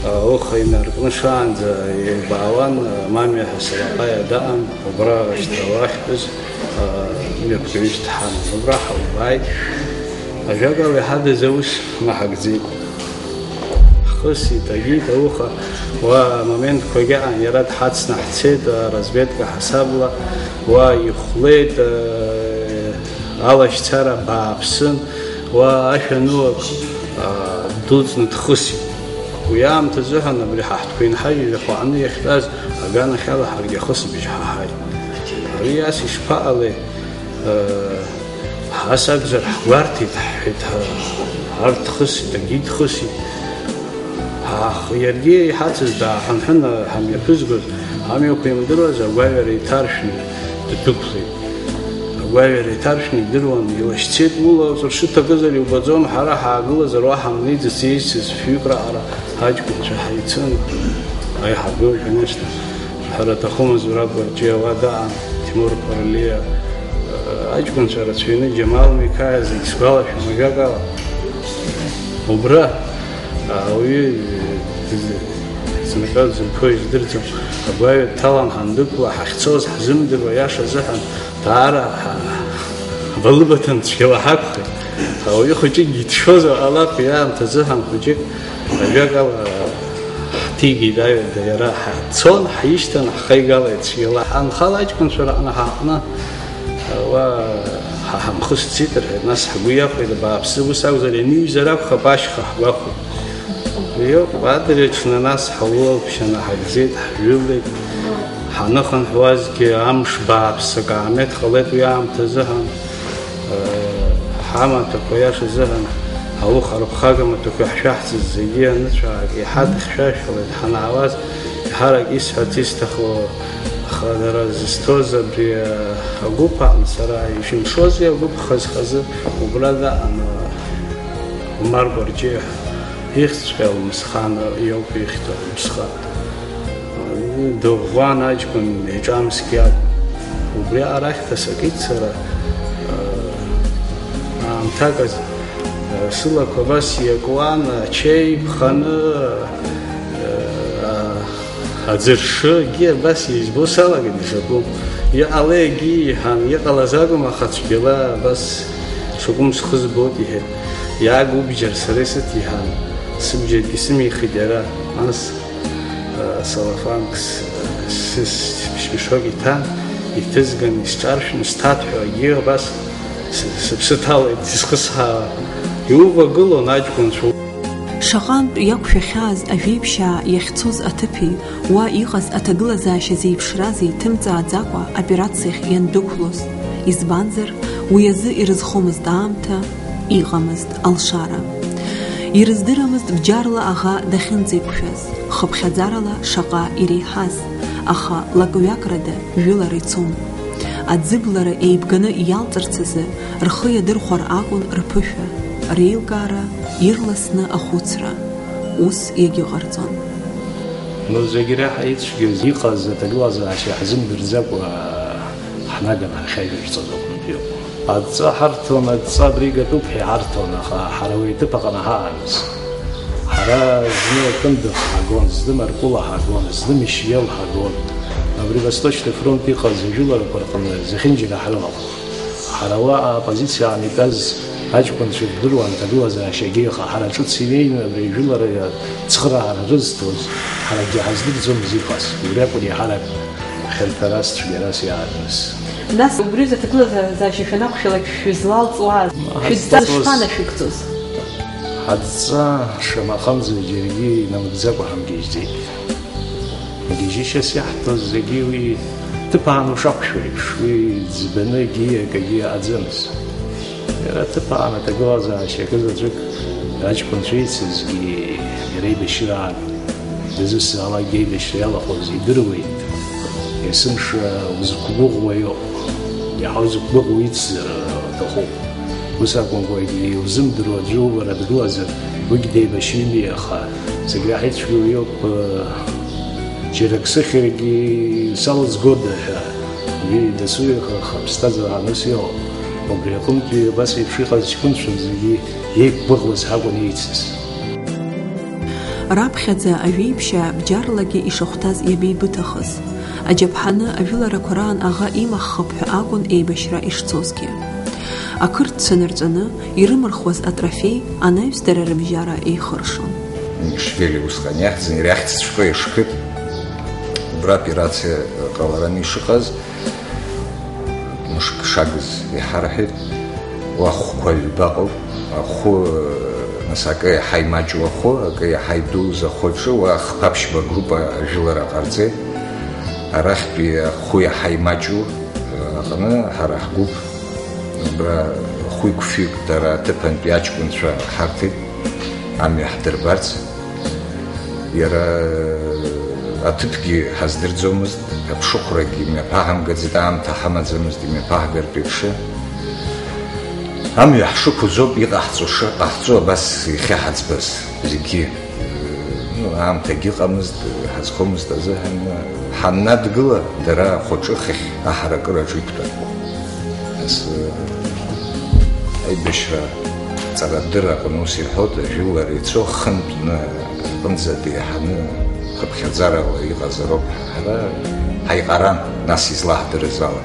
ауха инаркны шаанӡа илбаауан, Мамиа ҳәа сабаҟа иадаҟан, убра ашьҭа уахьтәыз мҩаԥгаҩыс дҳаман. Убра ҳалбааит. Ажәакала, иҳадыз аус наҳагӡеит. Ҳхысит, агеит ауха, уа моментқәагь аан, иара дҳацны ҳцеит, а, разведка ҳасабла, уа ихәлеит, а, алашьцара бааԥсын, уа ашәануак, а, дуӡны дхысит. Уи аамҭазыҳәан абри ҳа ҳтәқәа инҳажьыз ахәааны иахьтәаз аганахьала ҳаргьы ахысыбжь ҳаҳаит. Ари ас ишԥаҟалеи? Ас акәзар, ҳгәарҭеит, ҳҳәеит, ҳа-, арҭ хысит, агьи дхысит. Ҳа-, иаргьы иҳацыз дааҳәынҳәын, ҳамҩаԥызгоз, амҩақәа имдыруаз, агәаҩара иҭаршәны ддәықәлеит. Агәаҩара иҭаршәны идыруан, илашьцеит, ула уҵәыршы ҭакызар иубаӡом, ҳара ҳаагылазар уаҳа ҳнеиӡац еизцыз фҩык раҟара аҷкәынцәа ҳаицын. Аиҳабы, конечно. Ҳәара аҭахымызт, Зураб Гәарҷиа уа даан, Ҭемур Ԥарлиа, аҷкәынцәа рацәаҩны, Џьамал Миқаиа, зегь сгәалашәом, ажәакала. Убра ауаҩы дыз-, дзынҟьо, дзынԥо издырӡом. Агәаҩа дҭалан ҳандәықәла, ҳахьцоз ҳзымдыруа, иаша азыҳәан, даара ҳа-, ҳбалыбаҭан цәгьала ҳақәхеит. Ауаҩы хәыҷыкгьы дшәозар ҟалап, уи аамҭазыҳәан хәыҷык, ажәакала, ҳҭигеит аҩада, иара ҳцон, ҳишьҭан, ҳхаигалеит цәгьала. Ҳанхала аҷкәынцәа раҟны ҳаҟны, уа, ҳа ҳамхы сцит рҳәеит, нас ҳгәы иахәеит, абааԥсы, ус акәзар, ианиҩзар акәхап, ашьха ҳгәахәит. Иоуп, адырҩаҽны нас ҳаулалԥшьаны ҳагӡеит, ҳжәылеит. Ҳаныхынҳәуазгьы амш бааԥс акаамеҭ ҟалеит уи аамҭазыҳәан. Ҳамаҭәақәа иашазыҳәан, ауха рыԥхага маҭәақәа иаҳшәаҳҵаз зегьы аныцәаак иҳадхьшәашәалеит. Ҳанаауаз, еиҳарак исҳәарц исҭаху, аха дара зызҭоз абри агәыԥ аҟны сара ишәымшозеи, агәыԥ хаз-хазы убра даҟан, Омар Гәарҷиа ихьӡҵәҟьа Алмысхан иоуп ихьӡу, Алмысхан. Дыӷәӷәан аҷкәын, иҿамск иакәын. Убри арахь дасакит сара, аамҭак азы, сылақәа абас иакуан, ачеи ԥханы, аӡыршыгьы абас избо салагеит ишакәым. Иҟалеи акгьы иҳәан, иҟалаз акәым, аха цәгьала абас шакәым схы збоит, иҳәеит. Иаагәыбжьар сара исыҭ, иҳәан, сыбжьаргьы сымихит иара, нас. Салафанк с-, с-, с-, смешок иҭан, иҭызган, исҿаршәны сҭаҭәҳәо, егьи абас с-, сыԥсы ҭалеит, сызхысҳәаауа. Иувагылон аҷкәынцәа. Шаҟантә иақәшәахьааз ажәеиԥшьаа иахьцоз аҭыԥи, уа иҟаз аҭагылазаашьа зеиԥшраз еиҭымҵааӡакәа операциахь иандәықәлоз. Избанзар, уи азы ирызхомызт аамҭа, иҟамызт алшара. Ирыздырамызт бџьарла аӷа дахьынӡеиқәшәаз, хыԥхьаӡарала шаҟа иреиҳаз, аха лакҩакрада жәылара ицон. Аӡыблара еибганы иалҵырц азы рхы иадырхәар акәын рԥышәа, реилкаара, ирласны ахәыцра. Ус иагьыҟарҵон. Ну, зегь реиҳа ицәгьаз иҟаз аҭагылазаашьа ҳзымдырӡакәа ҳнаганы ҳахьажәырҵоз аҟынтәи ыҟоуп. Адҵа ҳарҭон, адҵа абри игатәуп ҳәа иҳарҭон, аха ҳара уи аҭыԥ аҟны ҳааныз. Ҳара зны Кындыӷ ҳагон, зны Маркула ҳагон, зны Мишьвел ҳагон. Абри Восточный фронт иҟаз ажәыларақәа рҟны зехьынџьара ҳрылахәын. Ҳара уаҟа аоппозициа аан итәаз аҷкәынцәа ирдыруан аҭагылазаашьагьы, аха ҳара ҿыц инеины абри ажәылара цхыраара рызҭоз ҳаракгьы ҳаздырӡомызт иҟаз. Убри акәын еиҳарак хьанҭарас, цәгьарас иаартыз. Нас убри азы аҭагылазаашьа шәанақәшәалак шәызлалҵуаз, шәыдҵа шԥанашәыгӡоз? Ҳадҵа шамахамзар џьаргьы инамыгӡакәа ҳамгьежьӡеит. Гьежьышьас иаҳҭоз зегьы уи ҭыԥаан ушақәшәо еиԥш, уи ӡбаны акгьы акагьы аӡамызт. Иара аҭыԥаан аҭагылазаашьа акы заҵәык аҷкәынцәа еицызгьы иара еибашьраан дызусҭазаалакгьы аибашьра иалахәыз идыруеит. Есымша узықәгәыӷуа иоуп. Иаҳа узықәгәыӷуа ицзар аҭахуп. Ус акәымкәагьы, иузымдыруа аӡәы убара дгылазар, уигь деибашьҩыми, аха зегь реиҳа ицәгьоу иоуп, џьарак сыхьыргьы салыӡгода ҳәа, уи дасу ихы аԥсҭазаара ус иҟоуп. Убри аҟынтәи абас еиԥш иҟаз ҷкәынцәа зегьы еиқәгәыӷуаз ҳакәын еицыз. Раԥхьаӡа ажәеиԥшьаа бџьарлагьы ишахәҭаз иабеибыҭахыз. Аџьаԥҳаны ажәыларақәа раан аӷа имаҳхып ҳәа акәын еибашьра ишцозгьы. Ақырҭцәа нырҵәаны ирымырхуаз атрофеи анаҩс дара рыбжьара еихыршон. Мишвели усҟан иахьӡын, иара иахьӡҵәҟьа ишкыт, убра операциа ҟалараны ишыҟаз, мышк шагыз иҳарҳәеит, уа ахәқәа ҩба ыҟоуп, ахәы, нас, акы иаҳа имаҷу ахәы, акы иаҳа идуз ахәы аҿы, уа хԥа-ԥшьба группа ажәылара ҟарҵеит. Арахьтәи ахәы иаҳа имаҷу аҟны ҳара ҳгәыԥ, убра хәҩык-фҩык дара аҭыԥантәи аҷкәынцәа ҳарҭеит, амҩа ҳдырбарц. Иара аҭыԥгьы ҳаздырӡомызт, аԥшыхәрагьы имҩаԥаҳамгаӡеит, аамҭа ҳамаӡамызт имҩаԥаҳгартә еиԥш. Амҩа ҳшықәыз ауп иҟаҳҵо шыҟаҳҵо абас иахьа ҳаӡбаз зегьы. Ну, аамҭагьы ыҟамызт, ҳазхомызт азыҳәан, ҳаннадгыла, дара ахәаҿыхахь аҳаракыраҿы иқәтәан. Нас, аибашьра ҵарадырра аҟны ус иҳәоит, ажәылара ицо, хынтәны аҟынӡа деиҳаны хыԥхьаӡарала иҟазароуп ҳара ҳаиҟаран, нас излаҳдырыз ала.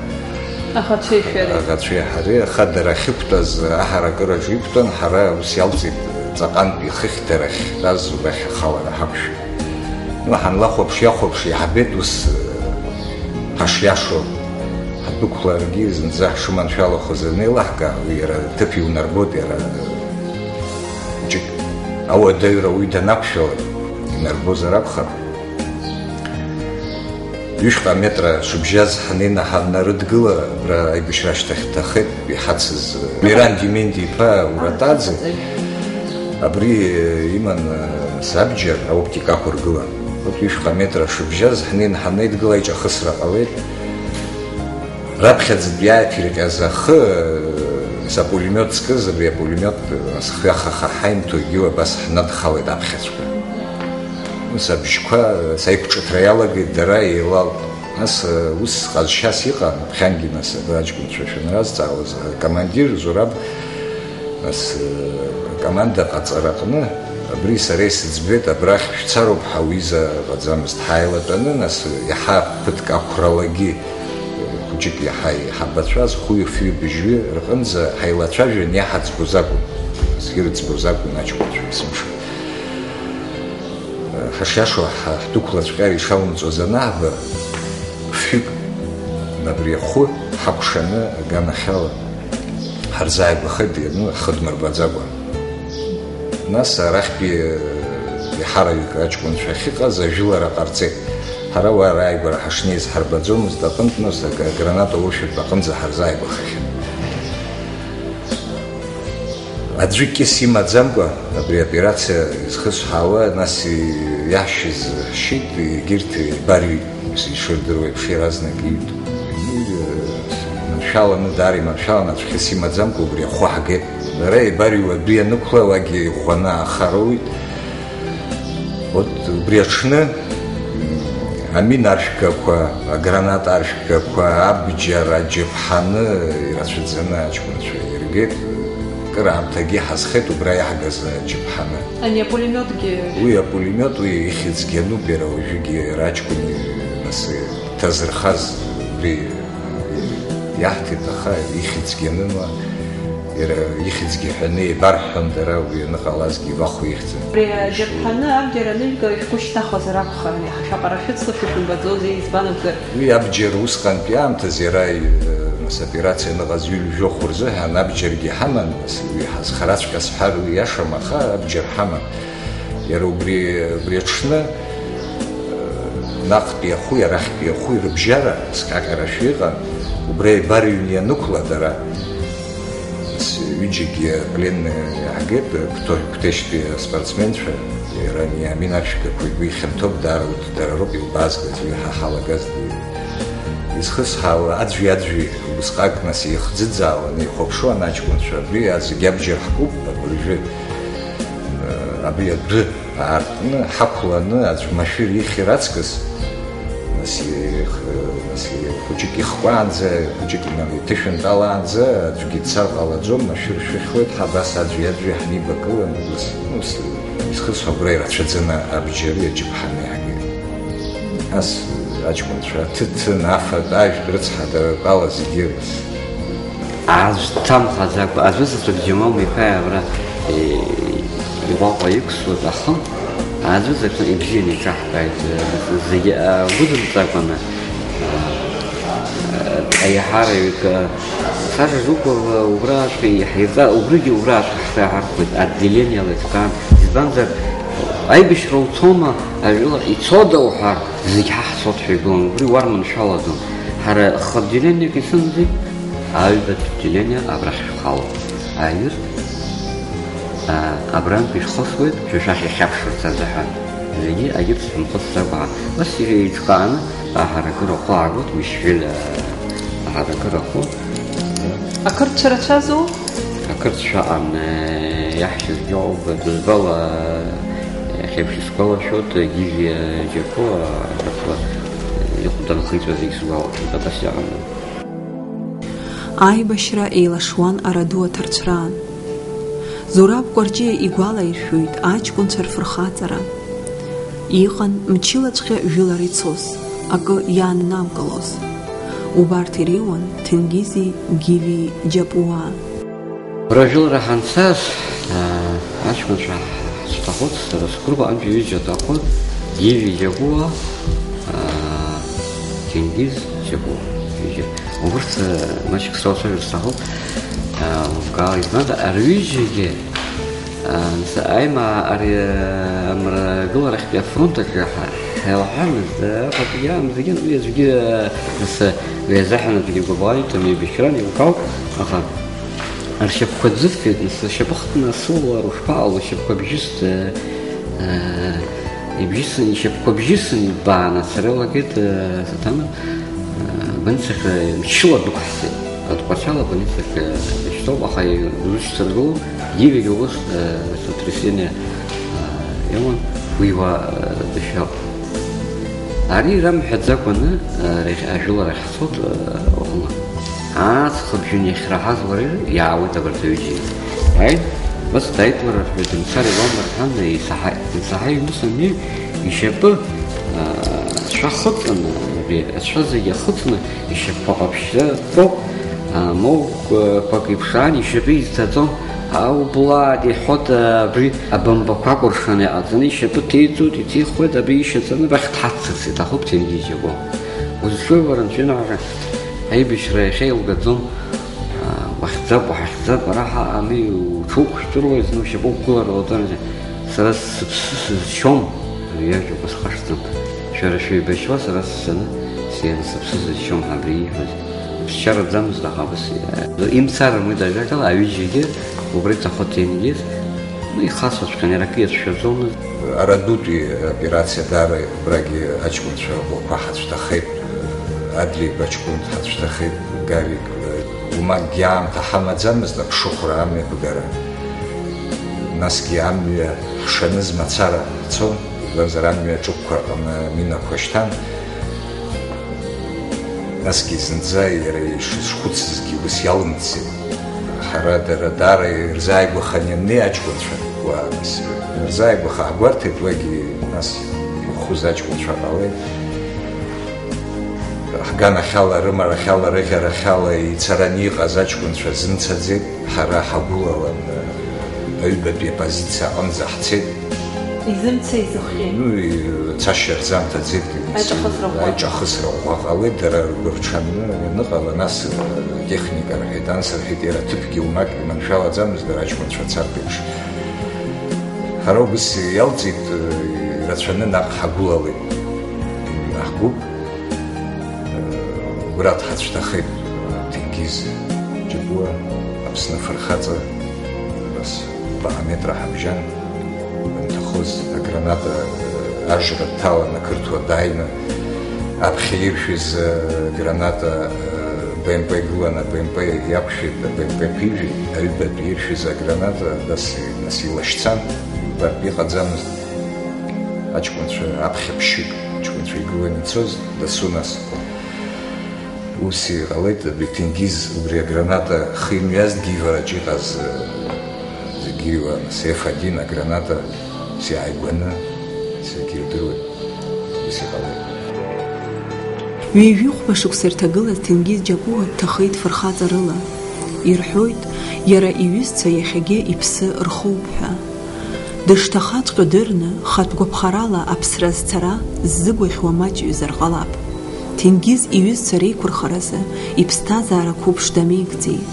Аӷацәеи шәареи. Аӷацәеи ҳареи, аха дара ахьықәтәаз аҳаракыраҿы иқәтәан, ҳара ус иалҵит, ҵаҟантә ихыхь дара ахьтәаз убахь ахалара ҳақәшәеит. Ну, ҳанлахәаԥш, иахәаԥш, иаҳбеит ус, ҳашиашоу, ҳдәықәларгьы зынӡа ҳшыманшәалахоз анеилаҳка, уи иара ҭыԥ иунарбоит, иара џьык. Ауадаҩра уи данақәшәалак, инарбозар акәхап. Ҩышҟа метра шыбжьаз ҳанеины ҳаннарыдгыла, абра аибашьра ашьҭахь дҭахеит иҳацыз Миран Дементи-иԥа Уратаӡе. Абри иман, э, сабџьар аоптика ақәыргылан. Урҭ ҩышҟа метра шыбжьаз ҳнеин ҳанеидгыла иҿахысра ҟалеит. Раԥхьаӡатәи иааиҭирҟьаз ахы, э, са пулемиот скыз, абри апулемиот, э, схы ахаха ҳаимҭо егьиуа абас ҳнадхалеит аԥхьаҵәҟьа. Ус абжьқәа, э, саиқәҿыҭра иалагеит, дара еилалт. Нас, э, ус ҟазшьас иҟан, аԥхьангьы нас абра аҷкәынцәа шәанразҵаауаз, акомандир Зураб, нас, э, акоманда ҟаҵараҟны, абри сара исыӡбеит, абрахь шәцароуп ҳәа уиза ыҟаӡамызт. Ҳааилатәаны, нас, иаҳа ԥыҭк ақәралагьы, э, хәыҷык иаҳа иҳабацәаз, хәҩы-фҩы быжьҩы рҟынӡа ҳаилацәажәан, иаҳаӡбоз акәын, нас ирыӡбоз акәын аҷкәынцәа есымша. Ҳашиашоу, ҳа-, ҳдәықәлаҵәҟьар ишалымҵуаз анаҳба, фҩык абри ахәы ҳакәшаны аганахьала ҳарзааигәахеит, ну, ҳхы дмырбаӡакәа. Нас арахьтәи, э, еиҳараҩык аҷкәынцәа ахьыҟаз ажәылара ҟарҵеит. Ҳара уа рааигәара ҳашнеиз ҳарбаӡомызт, аҟынтә нас ак-, аграната уршәыртә аҟынӡа ҳарзааигәахахьан. Аӡәы кьыс имаӡамкәа абри аоперациа изхысҳәаауа, нас иаҳшьыз ҳшьит, егьырҭ еибарҩит, ишырдыруа еиԥш, иаразнак иҩт. Иманшәаланы, даара иманшәаланы, аӡә кьыс имаӡамкәа убри ахәы ҳгеит. Дара еибарҩуа адәы ианықәла, уагьы иӷәӷәаны аахароуит. Вот убри аҽны, м, амин аршәгақәа, аграната аршәгақәа, абџьар аџьаԥҳаны ирацәаӡаны аҷкәынцәа иргеит. Кыраамҭагьы ҳазхеит убра иаҳгаз аџьаԥҳаны. Ани апулемиотгьы? Уи апулемиот, уи ихьӡгьы ануп, иара уажәыгьы иара аҷкәын, нас, иҭазырхаз убри иаҳҭеит, аха ихьӡгьы аныма, иара ихьӡгьы ҳәаны еибарҳәон дара, уи аныҟалазгьы ивахо ихьӡын. Абри аџьаԥҳаны абџьар анижәга, шәгәы шьҭнахуазар акәхарын, иаҳа шәаҟара шәыцлашәа шәымбаӡозеи, избан акәзар? Уи абџьар усҟантәи аамҭаз иара, э, нас, операциа аныҟаз ҩажәа жәохә рзыҳәан абџьаргьы ҳаман, нас, уи ҳазхараҵәҟьа сҳәар, уи иашам, аха абџьар ҳаман. Иара убри, убри аҽны, э, наҟтәи ахәи арахьтәи ахәи рыбжьара, сҟьаҟьарашәа иҟан, убра еибарыҩны ианықәла дара, нас ҩыџьагьы апленные иаҳгеит, Қәҭо-, Қәҭешьтәи аспортсменцәа, иара ани амин аршәгақәа игәы ихьанҭоуп, даара урҭ дара роуп илбаазгаз, уи ҳа ҳалагазгьы. Изхысҳәаауа аӡәи-аӡәи убысҟак нас еихӡыӡаауан, еихәаԥшуан аҷкәынцәа, абри зегь абџьар ҳкуп абыржәы. Абри адәы аартны, ҳақәланы, аӡә машәыр ихьыр аҵкыс, нас, еих-, нас, еих-, хәыҷык ихкәаанӡа, хәыҷык ина-, иҭышәынтәалаанӡа, аӡәгьы дцар ҟалаӡом, машәыр шәыхьуеит, ҳа абас аӡәи-аӡәи ҳнибакылан, ус, ус, изхысҳәо агәра ирацәаӡаны абџьари аџьаԥҳани иаҳгеит. Нас аҷкәынцәа аҭыҭын, афатә, ажәтә рыцҳа, дара ртәала зегьы. Аӡә дҭамхаӡакәа, аӡәы заҵәык Џьамал Миқаиа абра, е, иҟәаҟәа иқәсуаз ахы, аӡәы заҵәы ибжьы неиҿаҳкааит, е, зегьы, а, гәыдымҵакәаны, а, а, аиаҳараҩык, а, Саша Жуков, а, убраатәи иҳаиртәа, убригьы убраатәи ҳхы иаҳархәеит, отделениала иҭкаан. Избанзар, аибашьра уцома, ажәылар ицода уҳәар, зегь ҳа ҳцот ҳәа игылан, убри уарманшәаладон. Ҳара хатә отделениак исымзи, аҩбатә отделение абрахь шәхалоит. Аҩыза, а, абрантәи шәхысуеит, шәа шәахь иахьаԥшырц азыҳәан. Зегьы агьырҭ шәымхысӡакәа, ус еиҿкааны аҳаракыра ахәы аагоит, Мишвили, а, аҳаракыра ахәы. Ақырҭцәа рацәазу? Ақырҭцәа аҟан, э, иаҳшьызгьы ыҟоуп, дызбала, э, иахьеиԥш исгәалашәоит, э, Гиви, э, Џьаԥуа, э, Џьаԥуа, э, ихәда нхиҵәа зегь сгәалашәоит, абас иҟан. Аибашьра еилашуан араду аҭарцәраан. Зураб Кәарҷиа игәалаиршәоит аҷкәынцәа рфырхаҵара. Иҟан мчылаҵәҟьа жәылара ицоз, акы иааннамкылоз. Убарҭ иреиуан Ҭенгизи Гиви Џьапуаа. Уара ажәылара ҳанцаз, аа, аҷкәынцәа ҳзҭахоит, сара сгәыԥ аҟынтәи ҩыџьа аҭахоит, Гиви Џьапуа, аа, Ҭенгиз Џьапуа, ҩыџьа. Убырҭ, аа, маҷк срацәажәар сҭахуп, аа, лымкаала, избанзар, рҩыџьагьы Нас аимаа ари амрагыларахьтәи афронт аҿы ҳа-, ҳаилаҳәамызт, аҟәатәи иаамҭагьы, уи аӡәгьы, нас, уи азыҳәан аӡәгьы игәыбӷан иҭам, еибашьран, еилкаауп, аха ршьапқәа ӡыффеит, нас, ршьапы хтны асула ушԥаҟало, ршьапқәа бжьысӡа, ибжьысны, ишьапқәа бжьысны ибааны ацара илагеит, саҭана, абанцахь мчыла дәықәҳҵеит. Атҟәарчал абанцахь дышьҭоуп, аха изусҭцәыргыло, ивагьы ус, сотрясение иман, уи уа дышьап. Ари рамҳәаӡакәаны, ара ажәылара ахьцоит, уҟны. Аҵхыбжьон иахьраҳаз уара иаауеит абарҭ аҩыџьагьы. Ааит, ус дааит лара, рҳәоит, дымцар иауам рҳәан, исаҳаит. Исаҳаит, ус ами, ишьапы, аа, ацәа хыҵын, абри ацәа зегьы ахыҵны, ишьапқәа ҟаԥшьӡа тәоуп, аа, мауқәак иԥшаан, ишьапы изҭаҵом, аублаат, иҳәоит, абри абамбақәа акәыршаны иҟаҵаны, ишьапы ҭеиҵоит, иҭихуеит, абри ишьаҵаны, абахь дҳаццарц иҭахуп, Ҭенгиз Џьагәа. Узҿуи уара, анцәа инаҳәа, аибашьра иахьа илгаӡом, аа, уахьӡап, уахьӡап, ара ҳаҟами, уҽуқәшәҵәыруеит, зны ушьапы уқәгылар ҟалҵон, сара сыԥсы сызшьом, ари иажәақәа схашҭӡом, шәара шәеибашьуа, сара сцаны сианы сыԥсы сызшьом ҳәа абри ииҳәоз. Ԥсшьараӡамызт, аха абас, имцарым уи, ажәакала, аҩыџьагьы убра иҭахо Ҭенгиз, ну, ихасҵәҟьан, иара акы иацәшәаӡомызт. Ара дутәи аоперациа даара абрагьы аҷкәынцәа рҟәақәа ҳацәҭахеит, Адлеиба аҷкәын ҳацәҭахеит, Гавик, уамакгьы аамҭа ҳамаӡамызт аԥшыхәра амҩа бгара. Насгьы амҩа ҳшаныз мацара ҳцон, избанзар амҩа аҿықәқәа рҟны аминақәа шьҭан. Насгьы зынӡа иара ишазхәыцызгьы ус иалымҵит. Ҳара дара даара ирзааигәахан ианнеи аҷкәынцәа, уа, нас, ирзааигәаха ҳгәарҭеит, уагьы нас ихәыз аҷкәынцәа ҟалеит. Ҳганахьала, рымарахьала, рыӷьарахьала ицараны иҟаз аҷкәынцәа зымцаӡеит, ҳара ҳагәылалан, аҩбатәи апозициа аҟынӡа ҳцеит. Изымца изыхҟьеит. Ну, и-, цашьа рзамҭаӡеит. Аиҿахысра ӷәӷәа. Аиҿахысра ӷәӷәа ҟалеит, дара ргәырҽанны ианыҟала, нас, э, техника рҳәеит, анс рҳәеит, иара ҭыԥгьы уамак иманшәалаӡамызт, дара аҷкәынцәа цартә еиԥш. Ҳара убыс иалҵит, э, ирацәаны наҟ ҳагәылалеит. Ҳгәыԥ, э, Гәраҭ ҳацәҭахеит, э, Ҭенгиз Џьапуа, Аԥсны афырхаҵа, абас. Ԥаҳа метра ҳабжьан, данҭахоз аграната, э, ажра дҭалан, ақырҭуа дааины, аԥхьа иршәыз, э, граната, э, Б М П гылан, а Б М П иақәшәеит, а Б М П ԥижәеит, аҩбатәи иршәыз аграната, нас, нас илашьцан, бартә иҟаӡамызт, аҷкәынцәа аԥхьа ԥшьҩык, аҷкәынцәа игылан ицоз, дасу нас. Ус иҟалеит, абри Ҭенгиз убри аграната хы имҩазҭгьы ивараҿы иҟаз, э, зегьы иуан, С Ф один аграната, ус иааигәаны, зегьы ирдыруеит, ус иҟалеит. Ҩажәихәба шықәса ирҭагылаз Ҭенгиз Џьапуа дҭахеит фырхаҵарыла. Ирҳәоит, иара иҩызцәа иахьагьы иԥсы рхоуп ҳәа. Дышҭахаҵәҟьо дырны, хатә гәаԥхарала аԥсра зцара ззыгәаӷьуа маҷҩызар ҟалап. Ҭенгиз иҩызцәа реиқәырхаразы иԥсҭазаара қәыԥш дамеигӡеит.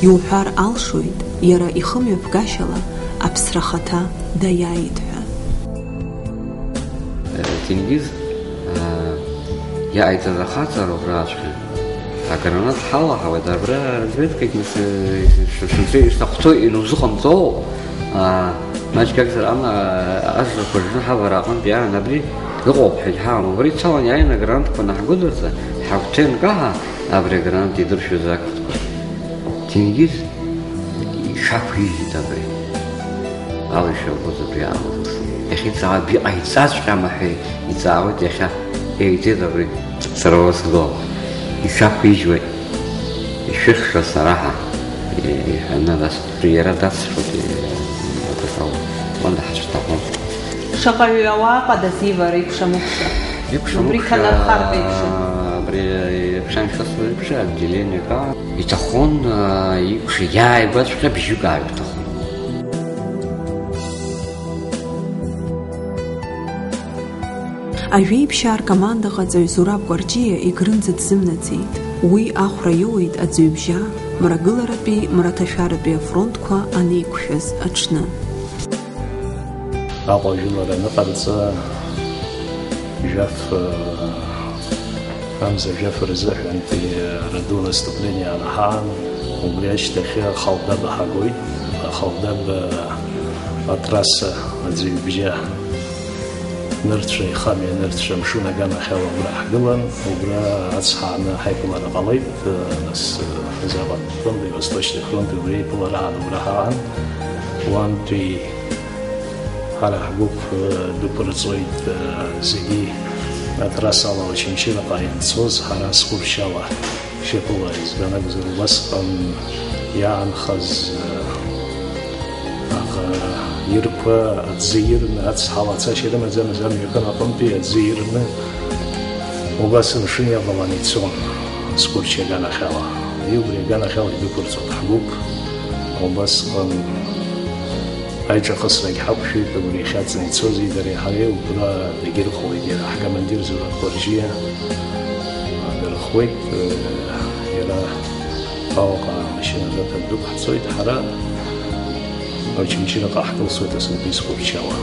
Иуҳәар алшоит, иара ихымҩаԥгашьала аԥсра ахаҭа даиааит ҳәа. Ҭенгиз, аа, иҟаиҵаз ахаҵара убраҵәҟьа. Агранат ҳалаҳауеит, абра разведкагь нас, э, ш-, ш-, ш-, ишҭахәҭоу инузыҟамҵо, аа, маҷк акәзар, ама, ажрақәа ржны ҳавара аҟынтә иаан абри ыҟоуп ҳәагь ҳаам. Убра ицалан иааины агранатқәа анаҳгәыдырҵа, ҳагәҭа ианкаҳа, абри агранат идыршәыз ақырҭқәа. Ҭенгиз иҽақәижьит абри. Алашара лгоз абри аамҭазы. Иахьа иҵаауеит, иҟаиҵаҵәҟьама ҳәа иҵаауеит иахьа. Еиҵеит абри. Сара уа сгылан. Иҽақәижьуеит. Ишәыхьша сара ҳа, иҳәаны, нас, иара дацшәоит, адҵала, уанда ҳацәҭахом. Шаҟаҩы ауаа ҟадаз ивара икәша-мыкәша? Икәша-мыкәша, убри ҭанархартә еиԥшым. Абри еиԥшаншьоз еиԥш, отделениак аан. Иҭахон, а, икәша иааигәаҵәҟьа бжьык ааҩ иҭахон. Ажәеиԥшьаа ркомандаҟаҵаҩ Зураб Кәарҷиа Егрынӡа дзымнаӡеит. Уи ахәра иоуеит аӡҩыбжьа, мрагыларатәи, мраҭашәаратәи афронтқәа анеиқәшәаз аҽны. Аҟәа ажәылара аныҟарҵа, жәаф, э, амза жәаф рзыҳәантәи, э, радуа наступление анаҳаан, убри ашьҭахь Халдаба ҳагоит. Ахалдаба атрасса аӡәы ибжьа нырцә, ихамҩа нырцә амшын аганахьала убра ҳгылан, убра ацҳааны ҳаиԥылара ҟалеит, э, нас, э, Западный фронт, Восточный фронт, убри аиԥылараан убра ҳаан, уантәи ҳара ҳгәыԥ, э, дәықәырҵоит, э, зегьы атрассала Очамчыраҟа ианцоз, ҳара Зқәыршьала шьапыла, избан акәзар, убасҟан иаанхаз, э, аӷа ирқәа аӡы ирны, ацҳала ацашьа рымаӡамыз амҩахан аҟынтәи аӡы ирны, убас амшын иавалан ицон Зқәыршьа аганахьала. Убри аганахьала идәықәырҵон ҳгәыԥ, убасҟан аиҿахысрагь ҳақәшәеит, убри иахьаҵны ицози дареи ҳареи убра дагьырхуеит, иара ҳкомандир Зураб Кәарҷиа дырхуеит, э, иара Палаҟа амашьына даҭан дықәҳҵоит, ҳара Очамчыраҟа ҳкылсуеит асырбеи Зқәыршьала.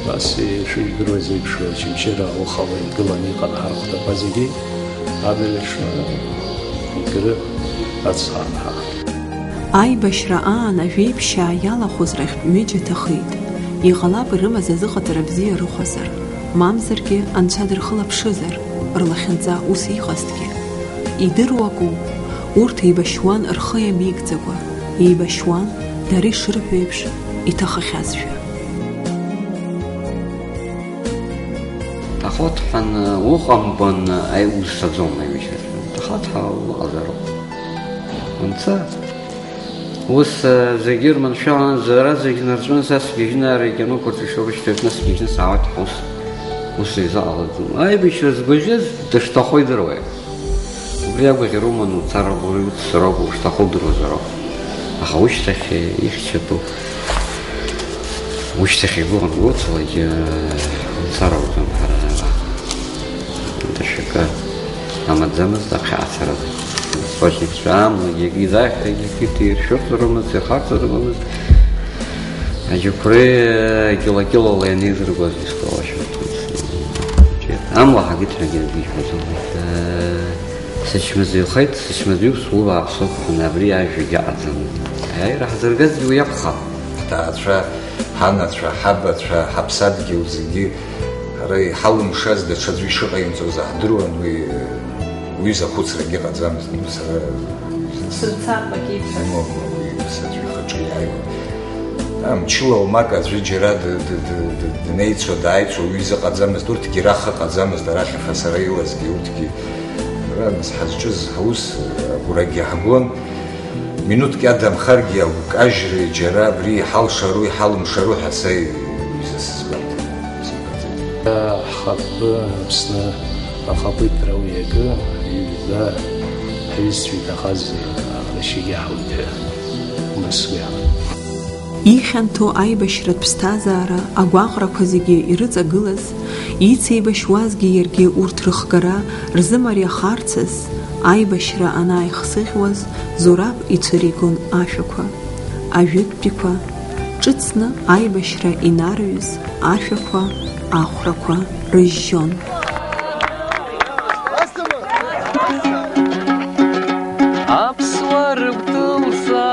Нас, э, шәыжәдыруаз еиԥш, Очамчыра аухала игыланы иҟан ҳархәҭақәа зегьы, адырҩаҽны Егры ацҳа анҳа. Аибашьра аан ажәеиԥшьаа иалахәыз рахьтә ҩыџьа ҭахеит. Иҟалап ирымаз азыҟаҵара бзиа рыхәазар, мамзаргьы Анцәа дырхылаԥшызар, рлахьынҵа ус иҟазҭгьы. Идыруакоуп, урҭ еибашьуан рхы иамеигӡакәа, еибашьуан, дара ишырҳәо еиԥш, иҭахахьазшәа. Ахәыҭҳәан уҟамкәан аиузцаӡом аҩыџьа. Ахаҭа уҟазароуп. Унца. Ус, э, зегьы ирманшәалан, зара зегь нарҵәон, са сгьежьны ара икьануқәа рҿы ишырышьҭоит, нас сгьежьны саауеит ҳәа ус, ус изыҟалаӡом. Аибашьра згәаӷьыз дышҭахо идыруеит. Убри агәаӷьра уманы уцар ауп, ури уццар ауп, ушҭахо удыруазароуп. Аха ушьҭахь ихьчатәу, ушьҭахь игәыӷан гәоуцалакгьы, э, уцар ауӡом ҳара. Даҽакы амаӡамызт аԥхьаҟацараз. Срочникцәа амлагьы, егьи захьҭагьы, егьи иршәырҵарымызт, ирхарҵарымызт. Аџьықәреи килокилола ианеизыргоз искалашәырҭамызт. Амла ҳагеит ҳәагьы акгьы иҳәаӡомызт. Сычмазаҩхеит, сычмазаҩуп, сулбааԥсоуп ҳәа абри ажәагьы аҟаӡамызт. Аиааира ҳзыргазгьы уи акәхап. Ҳҭаацәа, ҳанацәа, ҳабацәа, ҳаԥсадгьыл зегьы ҳара иҳалымшаз даҽаӡәы ишыҟаимҵоз аҳдыруан, уи, уи изы ахәыцрагьы ыҟаӡамызт. Ну, сара Сыцапак иԥҳәыс. Имоума уи ус аӡәы ихаҿы иааиуа? А, мчыла уамак аӡәы џьара д-, д-, д-, д-, днеицәа, дааицәа, уи изыҟаӡамызт, урҭгьы раха ыҟаӡамызт, арахь аха сара илазгьы, урҭгьы, ара, нас, ҳазҿыз ҳаус, агәрагьы ҳгон. Минуҭк иадамхаргьы агәкажьреи џьара абри иҳалшару, иҳалымшару ҳәа са изысызгәамҭеит, сымбаӡеит. Ҳхатәы Аԥсны ахақәиҭра уи акы, ҩба ҳҩызцәа иҭахаз аҟарашьагьы ҳауит ҳәа, убас сгәы иаанагоит. Ихьанҭоу аибашьратә ԥсҭазаара агәаҟрақәа зегьы ирыҵагылаз, ицеибашьуазгьы иаргьы урҭ рыхгара рзымариахарцаз, аибашьра анааихсыӷьуаз, Зураб ицәыригон ашәақәа, ажәытәтәиқәа, ҿыцны аибашьра инарҩыз ашәақәа, ахәрақәа рыжьжьон. Аԥсуа рыгәҭылса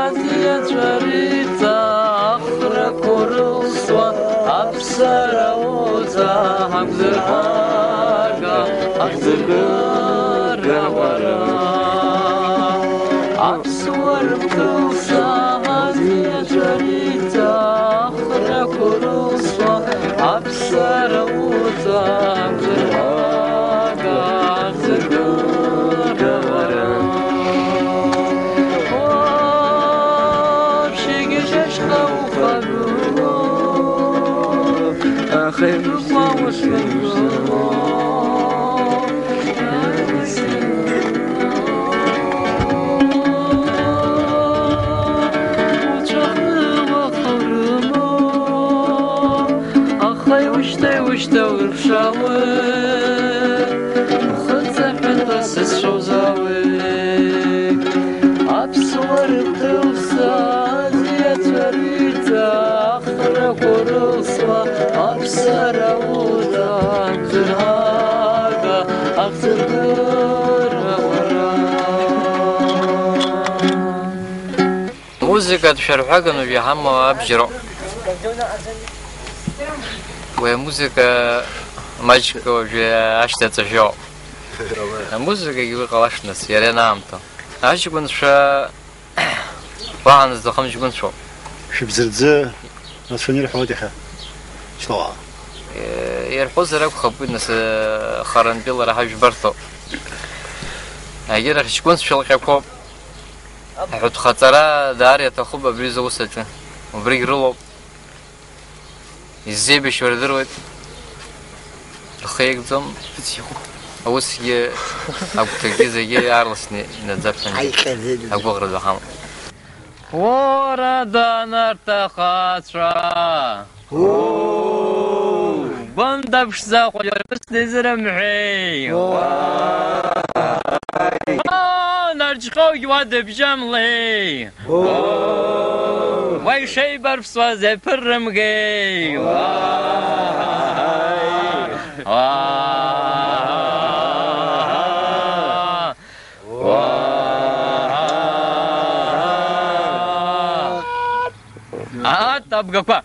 аӡиацәа риҵа ахрақәа рылсуа, аԥсара уҵа ҳақәзырҳага, ҳақәзыргыра уара. Аԥсуа рыгәҭылса аӡиацәа риҵа ахрақәа рылсуа, аԥсара уҵа ҳақәзырҳага, ҳақәзыргыра уара. Уаԥшьагьы шьашьха ухагылоуп. Аха уцәахны уахәарыма, аха иушьҭа-иушьҭа урԥшаауеит, ухы ҵаҳәа сызшоузаауеит. Аԥсуа рыгәҭылса аӡиацәа риҵа ахрақәа рылса, Сара уҭахӡыр ҳага ахьӡыргыра уара. Музыкатә шәарҳәаган уажә иҳамоу абжьароуп. Уи амузыка маҷк уажәы ашьҭаҵа жәоуп. Амузыкагьы уи ҟалашт нас, иара ианаамҭоу. Аҷкәынцәа уаҳа нас дахымҷкәынцәоуп. Шәыбзырӡы рацәаны ирҳәоит иахьа. Шьҭоуаа. Е, ирҳәозар акәхап, уи нас, е, харантәи лара ҳажәбарҭоуп. Егьырахь ҷкәынцәа лҟьақәоуп. Аҳәатәхаҵара даара иаҭахуп абри изы аус аҿы. Убригь рылоуп. Иззеибашьуа рдыруеит. Рхы еигӡом. Усгьы агәҭакгьы зегьы аарласны инаӡап ҳәа агәыӷра ду ҳамоуп. Уара данарҭахацәа! Гәында ԥшӡа хәаџьа рыԥсны изырымҳәеи? Нарџьхьоугь уа дыбжьамлеи? Уа ишеибарԥсуаз еиԥыррымгеи? Аат, абгақәа!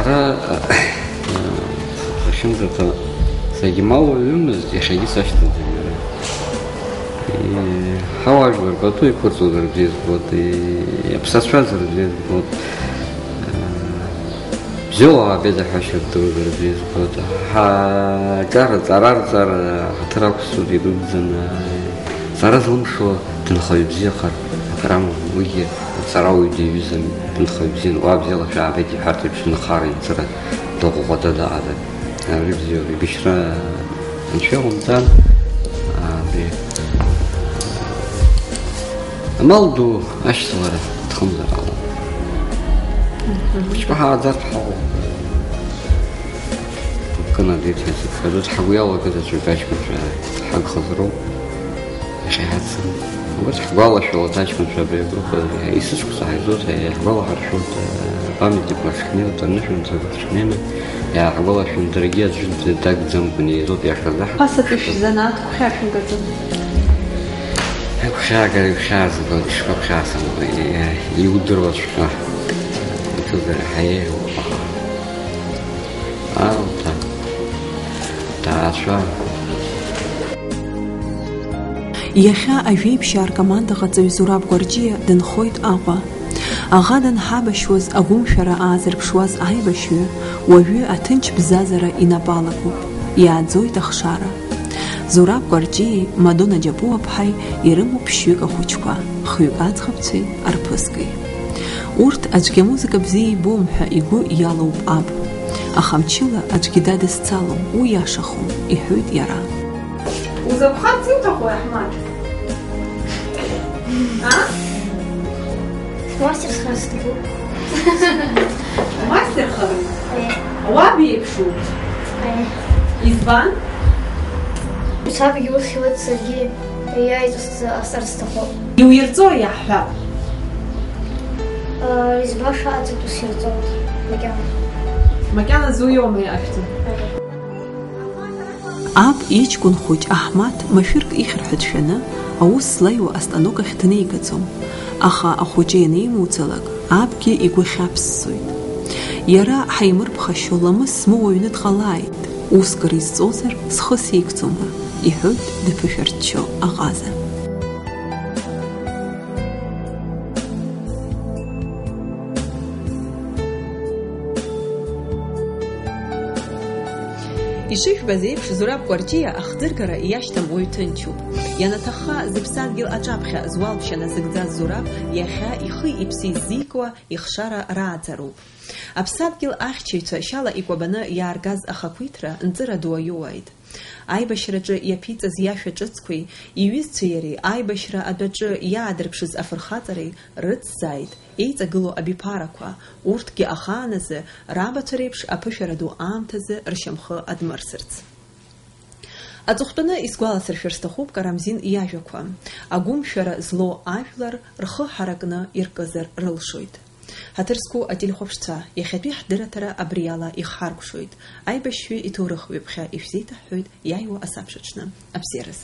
Сара, ахьынӡаҭа, сагьмал уаҩымызт, иахьагьы сашьҭаӡам иара. Е, ҳауаажәлар пату иқәырҵозар бзиа збоит, е, иаԥсацәазар бзиа збоит. Е, бзиала аабеит аҳәашьа рдыруазар бзиа збоит. Ҳаҿар, ҵара рҵар ҳаҭыр ақәсҵоит идуӡӡаны. Сара злымшо дынхаҩ бзиахар акыр амам, уигьы аҵарауаҩ диҩызами, дынхаҩ бзиан, уа бзиала шәаабеит иҳәарҭа еиԥш, нхара, инҵыра, дыӷәӷәада дыҟаӡам. Абри бзиоуп, ибышьра анцәа иҟоумҵан, абри. Амал ду ашьҭалара дхымзар ала. Мгм. Хәыҷқәа ҳааӡартә ҳаҟоуп. Кына дит ҳәа сыԥхьаӡоит, ҳгәы иалагаз аӡәы аҷкәынцәа ҳагхазароуп. Иахьа иҳацын. Убас ҳгәалашәалоит аҷкәынцәа абри агруппа, исыцәқәса ҳаизоит, иаҳгәалаҳаршәоит, э, памятник Лашкнеиуеит, анышәынҭрақәа Лашкнеины, иаҳгәалашәон даргьы аӡәы дагӡамкәан еизоит иахьазы. Ԥасатәи шәзанааҭ гәхьаа шәымгаӡои? Гәхьаагара игәхьаазгоит, ишԥагәхьаасымго, иудыруаҵәҟьа, иҿыгара ҳаиеиуеит, аха. Аамҭа ҭаацәа. Иахьа ажәеиԥшьаа ркомандаҟаҵаҩ Зураб Гәарҷиа дынхоит Аҟәа. Аӷа данҳабашьуаз агәымшәара аазырԥшуаз аибашьҩы уажәы аҭынч бзазара инапы алагоуп, иааӡоит ахшара. Зураб Гәарҷиеи Мадона Џьапуаԥҳаи ирымоуп ԥшьҩык ахәыҷқәа, хҩык аӡӷабцәеи арԥыски. Урҭ аӡәгьы амузыка бзиа ибом ҳәа игәы иалоуп аб. Аха мчыла аӡәгьы дадысцалом, уи иашахом, иҳәоит иара. Узакәхарц иуҭаху, Аҳмаҭ? А? Мастерхара сҭахуп. Мастерхара? Аиеи. Уаб иеиԥшу? Аиеи. Избан? Сабгьы усхьуеит, саргьы иааиз ҟасҵар сҭахуп. Иуирҵо иаҳҳәап. Избаша аҵатәыс ирҵоит, макьана. Макьана зуиоума иаашәҵо? Аиеи. Аб иҷкәын хәыҷ Аҳмаҭ машәырк ихьыр ҳәа дшәаны, аус злаиуа астанок ахь днеигаӡом, аха ахәыҷы ианеимуцалак, абгьы игәы хьаԥссоит. Иара ҳаимырԥхашьо ламыс змоу аҩны дҟалааит, уск рызҵозар схы сеигӡом ҳәа, иҳәоит дыԥышәарччо аҟаза. Ишыжәбаз еиԥш, Зураб Кәарҷиа ахӡыргара иашьҭам уаҩ ҭынчуп. Ианаҭахха, зыԥсадгьыл аҿаԥхьа зуалԥшьа назыгӡаз Зураб иахьа ихи-иԥси ззикуа ихшара рааӡароуп. Аԥсадгьыл ахьчаҩцәа шьала икәабаны иааргаз ахақәиҭра нҵыра ду аиуааит. Аибашьраҿы иаԥиҵаз иашәа ҿыцқәеи, иҩызцәеи иареи аибашьра адәаҿы иаадырԥшыз афырхаҵареи рыцзааит еиҵагылоу абиԥарақәа, урҭгьы ахааназы рабацәа реиԥш аԥышәара ду аамҭазы ршьамхы адмырсырц. Аҵыхәтәаны исгәаласыршәар сҭахуп Карамзин иажәақәа. Агәымшәара злоу ажәлар рхы ҳаракны иркызар рылшоит. Ҳаҭыр зқәу ателехәаԥшцәа, иахьатәи ҳдырраҭара абриала ихҳаркәшоит. Аибашьҩы иҭоурых ҩаԥхьа ишәзеиҭаҳҳәоит иааиуа асабшаҽны. Абзиараз.